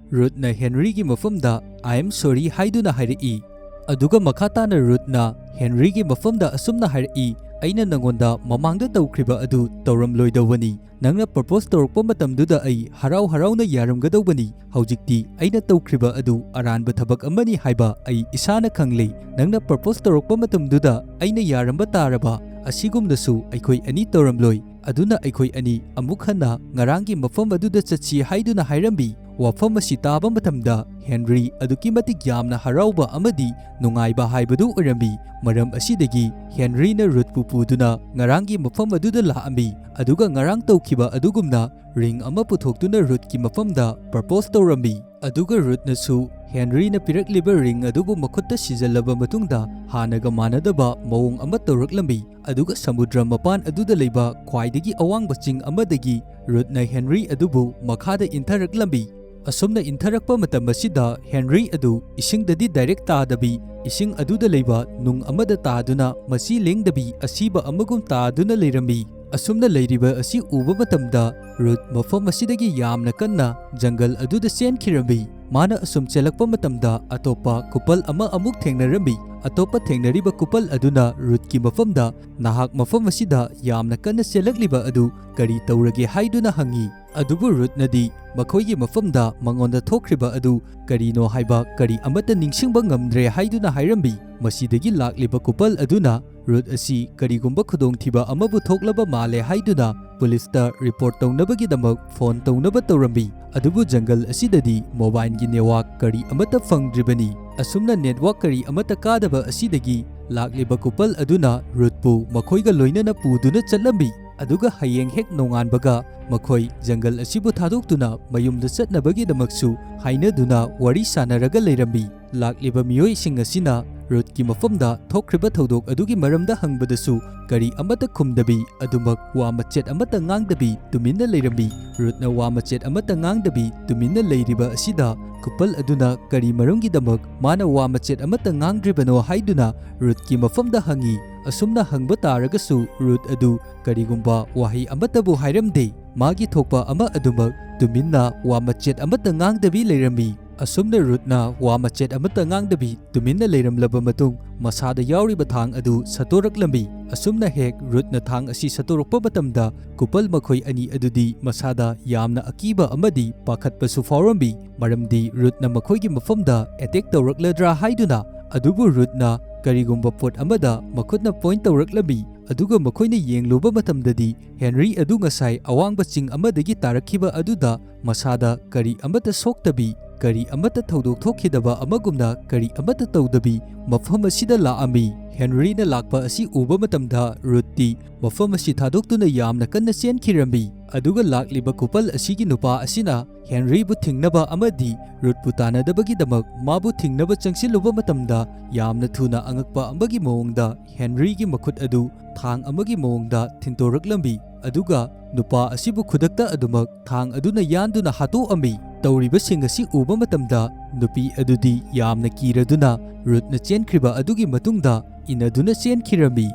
ꯔꯨꯠꯅ ꯍꯦꯟꯔꯤꯒꯤ ꯃꯐꯝꯗ "I am sorry" ꯍꯥꯏꯗꯨꯅ ꯍꯥꯏꯔꯛꯏ꯫ ꯑꯗꯨꯒ ꯃꯈꯥ ꯇꯥꯅ ꯔꯨꯠꯅ ꯍꯦꯟꯔꯤꯒꯤ ꯃꯐꯝꯗ ꯑꯁꯨꯝꯅ ꯍꯥꯏꯔꯛꯏ, "ꯑꯩꯅ ꯅꯉꯣꯟꯗ ꯃꯃꯥꯡꯗ ꯇꯧꯈ꯭ꯔꯤꯕ ꯑꯗꯨ ꯇꯧꯔꯝꯂꯣꯏꯗꯧꯕꯅꯤ꯫ ꯅꯪꯅ ꯄ꯭ꯔꯄꯣꯁ ꯇꯧꯔꯛꯄ ꯃꯇꯝꯗꯨꯗ ꯑꯩ ꯍꯔꯥꯎ ꯍꯔꯥꯎꯅ ꯌꯥꯔꯝꯒꯗꯧꯕꯅꯤ꯫ ꯍꯧꯖꯤꯛꯇꯤ ꯑꯩꯅ ꯇꯧꯈ꯭ꯔꯤꯕ ꯑꯗꯨ ꯑꯔꯥꯟꯕ ꯊꯕꯛ ꯑꯃꯅꯤ ꯍꯥꯏꯕ ꯑꯩ ꯏꯁꯥꯅ ꯈꯪꯂꯦ꯫ ꯅꯪꯅ ꯄ꯭ꯔꯄꯣꯁ ꯇꯧꯔꯛꯄ ꯃꯇꯝꯗꯨꯗ ꯑꯩꯅ ꯌꯥꯔꯝꯕ ꯇꯥꯔꯕ, ꯑꯁꯤꯒꯨꯝꯅꯁꯨ ꯑꯩꯈꯣꯏ ꯑꯅꯤ ꯇꯧꯔꯝꯂꯣꯏ꯫ ꯑꯗꯨꯅ ꯑꯩꯈꯣꯏ ꯑꯅꯤ ꯑꯃꯨꯛ ꯍꯟꯅ ꯉꯔꯥꯡꯒꯤ ꯃꯐꯝ ꯑꯗꯨꯗ ꯆꯠꯁꯤ" ꯍꯥꯏꯗꯨꯅ ꯍꯥꯏꯔꯝꯃꯤ꯫ ꯋꯥꯐꯝ ꯑꯁꯤ ꯇꯥꯕ ꯃꯇꯝꯗ ꯍꯦꯟꯔꯤ ꯑꯗꯨꯛꯀꯤ ꯃꯇꯤꯛ ꯌꯥꯝꯅ ꯍꯔꯥꯎꯕ ꯑꯃꯗꯤ ꯅꯨꯡꯉꯥꯏꯕ ꯍꯥꯏꯕꯗꯨ ꯑꯣꯏꯔꯝꯃꯤ꯫ ꯃꯔꯝ ꯑꯁꯤꯗꯒꯤ ꯍꯦꯟꯔꯤꯅ ꯔꯨꯠꯄꯨ ꯄꯨꯗꯨꯅ ꯉꯔꯥꯡꯒꯤ ꯃꯐꯝ ꯑꯗꯨꯗ ꯂꯥꯛꯑꯝꯃꯤ, ꯑꯗꯨꯒ ꯉꯔꯥꯡ ꯇꯧꯈꯤꯕ ꯑꯗꯨꯒꯨꯝꯅ ꯔꯤꯡ ꯑꯃ ꯄꯨꯊꯣꯛꯇꯨꯅ ꯔꯨꯠꯀꯤ ꯃꯐꯝꯗ ꯄ꯭ꯔꯄꯣꯖ ꯇꯧꯔꯝꯃꯤ꯫ ꯑꯗꯨꯒ ꯔꯨꯠꯅꯁꯨ ꯍꯦꯟꯔꯤꯅ ꯄꯤꯔꯛꯂꯤꯕ ꯔꯤꯡ ꯑꯗꯨꯕꯨ ꯃꯈꯨꯠꯇ ꯁꯤꯖꯜꯂꯕ ꯃꯇꯨꯡꯗ ꯍꯥꯟꯅꯒ ꯃꯥꯟꯅꯗꯕ ꯃꯑꯣꯡ ꯑꯃ ꯇꯧꯔꯛꯂꯝꯃꯤ꯫ ꯑꯗꯨꯒ ꯁꯃꯨꯗ꯭ꯔ ꯃꯄꯥꯟ ꯑꯗꯨꯗ ꯂꯩꯕ ꯈ꯭ꯋꯥꯏꯗꯒꯤ ꯑꯋꯥꯡꯕ ꯆꯤꯡ ꯑꯃꯗꯒꯤ ꯔꯨꯠꯅ ꯍꯦꯟꯔꯤ ꯑꯗꯨꯕꯨ ꯃꯈꯥꯗ ꯏꯟꯊꯔꯛꯂꯝꯃꯤ꯫ ꯑꯁꯨꯝꯅ ꯏꯟꯊꯔꯛꯄ ꯃꯇꯝ ꯑꯁꯤꯗ ꯍꯦꯟꯔꯤ ꯑꯗꯨ ꯏꯁꯤꯡꯗꯗꯤ ꯗꯥꯏꯔꯦꯛ ꯇꯥꯗꯕꯤ, ꯏꯁꯤꯡ ꯑꯗꯨꯗ ꯂꯩꯕ ꯅꯨꯡ ꯑꯃꯗ ꯇꯥꯗꯨꯅ ꯃꯁꯤ ꯂꯦꯡꯗꯕꯤ ꯑꯁꯤꯕ ꯑꯃꯒꯨꯝ ꯇꯥꯗꯨꯅ ꯂꯩꯔꯝꯃꯤ꯫ ꯑꯁꯨꯝꯅ ꯂꯩꯔꯤꯕ ꯑꯁꯤ ꯎꯕ ꯃꯇꯝꯗ ꯔꯨꯠ ꯃꯐꯝ ꯑꯁꯤꯗꯒꯤ ꯌꯥꯝꯅ ꯀꯟꯅ ꯖꯪꯒꯜ ꯑꯗꯨꯗ ꯆꯦꯟꯈꯤꯔꯝꯃꯤ꯫ ꯃꯥꯅ ꯑꯁꯨꯝ ꯆꯦꯜꯂꯛꯄ ꯃꯇꯝꯗ ꯑꯇꯣꯞꯄ ꯀꯨꯄꯜ ꯑꯃ ꯑꯃꯨꯛ ꯊꯦꯡꯅꯔꯝꯃꯤ꯫ ꯑꯇꯣꯞꯄ ꯊꯦꯡꯅꯔꯤꯕ ꯀꯨꯄꯜ ꯑꯗꯨꯅ ꯔꯨꯠꯀꯤ ꯃꯐꯝꯗ, "ꯅꯍꯥꯛ ꯃꯐꯝ ꯑꯁꯤꯗ ꯌꯥꯝꯅ ꯀꯟꯅ ꯆꯦꯜꯂꯛꯂꯤꯕ ꯑꯗꯨ ꯀꯔꯤ ꯇꯧꯔꯒꯦ?" ꯍꯥꯏꯗꯨꯅ ꯍꯪꯉꯤ꯫ ꯑꯗꯨꯕꯨ ꯔꯨꯠꯅꯗꯤ ꯃꯈꯣꯏꯒꯤ ꯃꯐꯝꯗ ꯃꯉꯣꯟꯗ ꯊꯣꯛꯈ꯭ꯔꯤꯕ ꯑꯗꯨ ꯀꯔꯤꯅꯣ ꯍꯥꯏꯕ ꯀꯔꯤ ꯑꯃꯠꯇ ꯅꯤꯡꯁꯤꯡꯕ ꯉꯝꯗ꯭ꯔꯦ ꯍꯥꯏꯗꯨꯅ ꯍꯥꯏꯔꯝꯃꯤ꯫ ꯃꯁꯤꯗꯒꯤ ꯂꯥꯛꯂꯤꯕ ꯀꯨꯄꯜ ꯑꯗꯨꯅ ꯔꯨꯠ ꯑꯁꯤ ꯀꯔꯤꯒꯨꯝꯕ ꯈꯨꯗꯣꯡꯊꯤꯕ ꯑꯃꯕꯨ ꯊꯣꯛꯂꯕ ꯃꯥꯜꯂꯦ ꯍꯥꯏꯗꯨꯅ ꯄꯨꯂꯤꯁꯇ ꯔꯤꯄꯣꯔꯠ ꯇꯧꯅꯕꯒꯤꯗꯃꯛ ꯐꯣꯟ ꯇꯧꯅꯕ ꯇꯧꯔꯝꯃꯤ꯫ ꯑꯗꯨꯕꯨ ꯖꯪꯒꯜ ꯑꯁꯤꯗꯗꯤ ꯃꯣꯕꯥꯏꯜꯒꯤ ꯅꯦꯠꯋꯥꯛ ꯀꯔꯤ ꯑꯃꯠꯇ ꯐꯪꯗ꯭ꯔꯤꯕꯅꯤ꯫ ꯑꯁꯨꯝꯅ ꯅꯦꯠꯋꯥꯛ ꯀꯔꯤ ꯑꯃꯠꯇ ꯀꯥꯗꯕ ꯑꯁꯤꯗꯒꯤ ꯂꯥꯛꯂꯤꯕ ꯀꯨꯄꯜ ꯑꯗꯨꯅ ꯔꯨꯠꯄꯨ ꯃꯈꯣꯏꯒ ꯂꯣꯏꯅꯅ ꯄꯨꯗꯨꯅ ꯆꯠꯂꯝꯃꯤ꯫ ꯑꯗꯨꯒ ꯍꯌꯦꯡ ꯍꯦꯛ ꯅꯣꯡꯉꯥꯟꯕꯒ ꯃꯈꯣꯏ ꯖꯪꯒꯜ ꯑꯁꯤꯕꯨ ꯊꯥꯗꯣꯛꯇꯨꯅ ꯃꯌꯨꯝꯗ ꯆꯠꯅꯕꯒꯤꯗꯃꯛꯁꯨ ꯍꯥꯏꯅꯗꯨꯅ ꯋꯥꯔꯤ ꯁꯥꯟꯅꯔꯒ ꯂꯩꯔꯝꯃꯤ꯫ ꯂꯥꯛꯂꯤꯕ ꯃꯤꯑꯣꯏꯁꯤꯡ ꯑꯁꯤꯅ ꯔꯨꯠꯀꯤ ꯃꯐꯝꯗ ꯊꯣꯛꯈ꯭ꯔꯤꯕ ꯊꯧꯗꯣꯛ ꯑꯗꯨꯒꯤ ꯃꯔꯝꯗ ꯍꯪꯕꯗꯁꯨ ꯀꯔꯤ ꯑꯃꯠꯇ ꯈꯨꯝꯗꯕꯤ, ꯑꯗꯨꯃꯛ ꯋꯥ ꯃꯆꯦꯠ ꯑꯃꯠꯇ ꯉꯥꯡꯗꯕꯤ ꯇꯨꯃꯤꯟꯅ ꯂꯩꯔꯝꯃꯤ꯫ ꯔꯨꯠꯅ ꯋꯥ ꯃꯆꯦꯠ ꯑꯃꯠꯇ ꯉꯥꯡꯗꯕꯤ ꯇꯨꯃꯤꯟꯅ ꯂꯩꯔꯤꯕ ꯑꯁꯤꯗ ꯀꯨꯄꯜ ꯑꯗꯨꯅ ꯀꯔꯤ ꯃꯔꯝꯒꯤꯗꯃꯛ ꯃꯥꯅ ꯋꯥ ꯃꯆꯦꯠ ꯑꯃꯠꯇ ꯉꯥꯡꯗ꯭ꯔꯤꯕꯅꯣ ꯍꯥꯏꯗꯨꯅ ꯔꯨꯠꯀꯤ ꯃꯐꯝꯗ ꯍꯪꯉꯤ꯫ ꯑꯁꯨꯝꯅ ꯍꯪꯕ ꯇꯥꯔꯒꯁꯨ ꯔꯨꯠ ꯑꯗꯨ ꯀꯔꯤꯒꯨꯝꯕ ꯋꯥꯍꯩ ꯑꯃꯠꯇꯕꯨ ꯍꯥꯏꯔꯝꯗꯦ꯫ ꯃꯥꯒꯤ ꯊꯣꯛꯄ ꯑꯃ ꯑꯗꯨꯃꯛ ꯇꯨꯃꯤꯟꯅ ꯋꯥ ꯃꯆꯦꯠ ꯑꯃꯠꯇ ꯉꯥꯡꯗꯕꯤ ꯂꯩꯔꯝꯃꯤ꯫ ꯑꯁꯨꯝꯅ ꯔꯨꯠꯅ ꯋꯥ ꯃꯆꯦꯠ ꯑꯃꯠꯇ ꯉꯥꯡꯗꯕꯤ ꯇꯨꯃꯤꯟꯅ ꯂꯩꯔꯝꯂꯕ ꯃꯇꯨꯡ, ꯃꯁꯥꯗ ꯌꯥꯎꯔꯤꯕ ꯊꯥꯡ ꯑꯗꯨ ꯁꯠꯇꯣꯔꯛꯂꯝꯃꯤ꯫ ꯑꯁꯨꯝꯅ ꯍꯦꯛ ꯔꯨꯠꯅ ꯊꯥꯡ ꯑꯁꯤ ꯁꯠꯇꯣꯔꯛꯄ ꯃꯇꯝꯗ, ꯀꯨꯄꯜ ꯃꯈꯣꯏ ꯑꯅꯤ ꯑꯗꯨꯗꯤ ꯃꯁꯥꯗ ꯌꯥꯝꯅ ꯑꯀꯤꯕ ꯑꯃꯗꯤ ꯄꯥꯈꯠꯄꯁꯨ ꯐꯥꯎꯔꯝꯃꯤ, ꯃꯔꯝꯗꯤ ꯔꯨꯠꯅ ꯃꯈꯣꯏꯒꯤ ꯃꯐꯝꯗ ꯑꯦꯇꯦꯛ ꯇꯧꯔꯛꯂꯗ꯭ꯔꯥ ꯍꯥꯏꯗꯨꯅ꯫ ꯑꯗꯨꯕꯨ ꯔꯨꯠꯅ ꯀꯔꯤꯒꯨꯝꯕ ꯄꯣꯠ ꯑꯃꯗ ꯃꯈꯨꯠꯅ ꯄꯣꯏꯟꯠ ꯇꯧꯔꯛꯂꯝꯃꯤ, ꯑꯗꯨꯒ ꯃꯈꯣꯏꯅ ꯌꯦꯡꯂꯨꯕ ꯃꯇꯝꯗꯗꯤ ꯍꯦꯟꯔꯤ ꯑꯗꯨ ꯉꯁꯥꯏ ꯑꯋꯥꯡꯕ ꯆꯤꯡ ꯑꯃꯗꯒꯤ ꯇꯥꯔꯛꯈꯤꯕ ꯑꯗꯨꯗ ꯃꯁꯥꯗ ꯀꯔꯤ ꯑꯃꯠꯇ ꯁꯣꯛꯇꯕꯤ, ꯀꯔꯤ ꯑꯃꯠꯇ ꯊꯧꯗꯣꯛ ꯊꯣꯛꯈꯤꯗꯕ ꯑꯃꯒꯨꯝꯅ ꯀꯔꯤ ꯑꯃꯠꯇ ꯇꯧꯗꯕꯤ ꯃꯐꯝ ꯑꯁꯤꯗ ꯂꯥꯛꯑꯝꯃꯤ꯫ ꯍꯦꯟꯔꯤꯅ ꯂꯥꯛꯄ ꯑꯁꯤ ꯎꯕ ꯃꯇꯝꯗ ꯔꯨꯠꯇꯤ ꯃꯐꯝ ꯑꯁꯤ ꯊꯥꯗꯣꯛꯇꯨꯅ ꯌꯥꯝꯅ ꯀꯟꯅ ꯆꯦꯟꯈꯤꯔꯝꯃꯤ꯫ ꯑꯗꯨꯒ ꯂꯥꯛꯂꯤꯕ ꯀꯨꯄꯜ ꯑꯁꯤꯒꯤ ꯅꯨꯄꯥ ꯑꯁꯤꯅ ꯍꯦꯟꯔꯤꯕꯨ ꯊꯤꯡꯅꯕ ꯑꯃꯗꯤ ꯔꯨꯠꯄꯨ ꯇꯥꯟꯅꯗꯕꯒꯤꯗꯃꯛ ꯃꯥꯕꯨ ꯊꯤꯡꯅꯕ ꯆꯪꯁꯤꯜꯂꯨꯕ ꯃꯇꯝꯗ ꯌꯥꯝꯅ ꯊꯨꯅ ꯑꯉꯛꯄ ꯑꯃꯒꯤ ꯃꯑꯣꯡꯗ ꯍꯦꯟꯔꯤꯒꯤ ꯃꯈꯨꯠ ꯑꯗꯨ ꯊꯥꯡ ꯑꯃꯒꯤ ꯃꯑꯣꯡꯗ ꯊꯤꯟꯇꯣꯔꯛꯂꯝꯃꯤ꯫ ꯑꯗꯨꯒ ꯅꯨꯄꯥ ꯑꯁꯤꯕꯨ ꯈꯨꯗꯛꯇ ꯑꯗꯨꯃꯛ ꯊꯥꯡ ꯑꯗꯨꯅ ꯌꯥꯟꯗꯨꯅ ꯍꯥꯠꯇꯣꯛꯑꯝꯃꯤ꯫ ꯇꯧꯔꯤꯕꯁꯤꯡ ꯑꯁꯤ ꯎꯕ ꯃꯇꯝꯗ ꯅꯨꯄꯤ ꯑꯗꯨꯗꯤ ꯌꯥꯝꯅ ꯀꯤꯔꯗꯨꯅ ꯔꯨꯠꯅ ꯆꯦꯟꯈ꯭ꯔꯤꯕ ꯑꯗꯨꯒꯤ ꯃꯇꯨꯡꯗ ꯏꯟꯅꯗꯨꯅ ꯆꯦꯟꯈꯤꯔꯝꯃꯤ꯫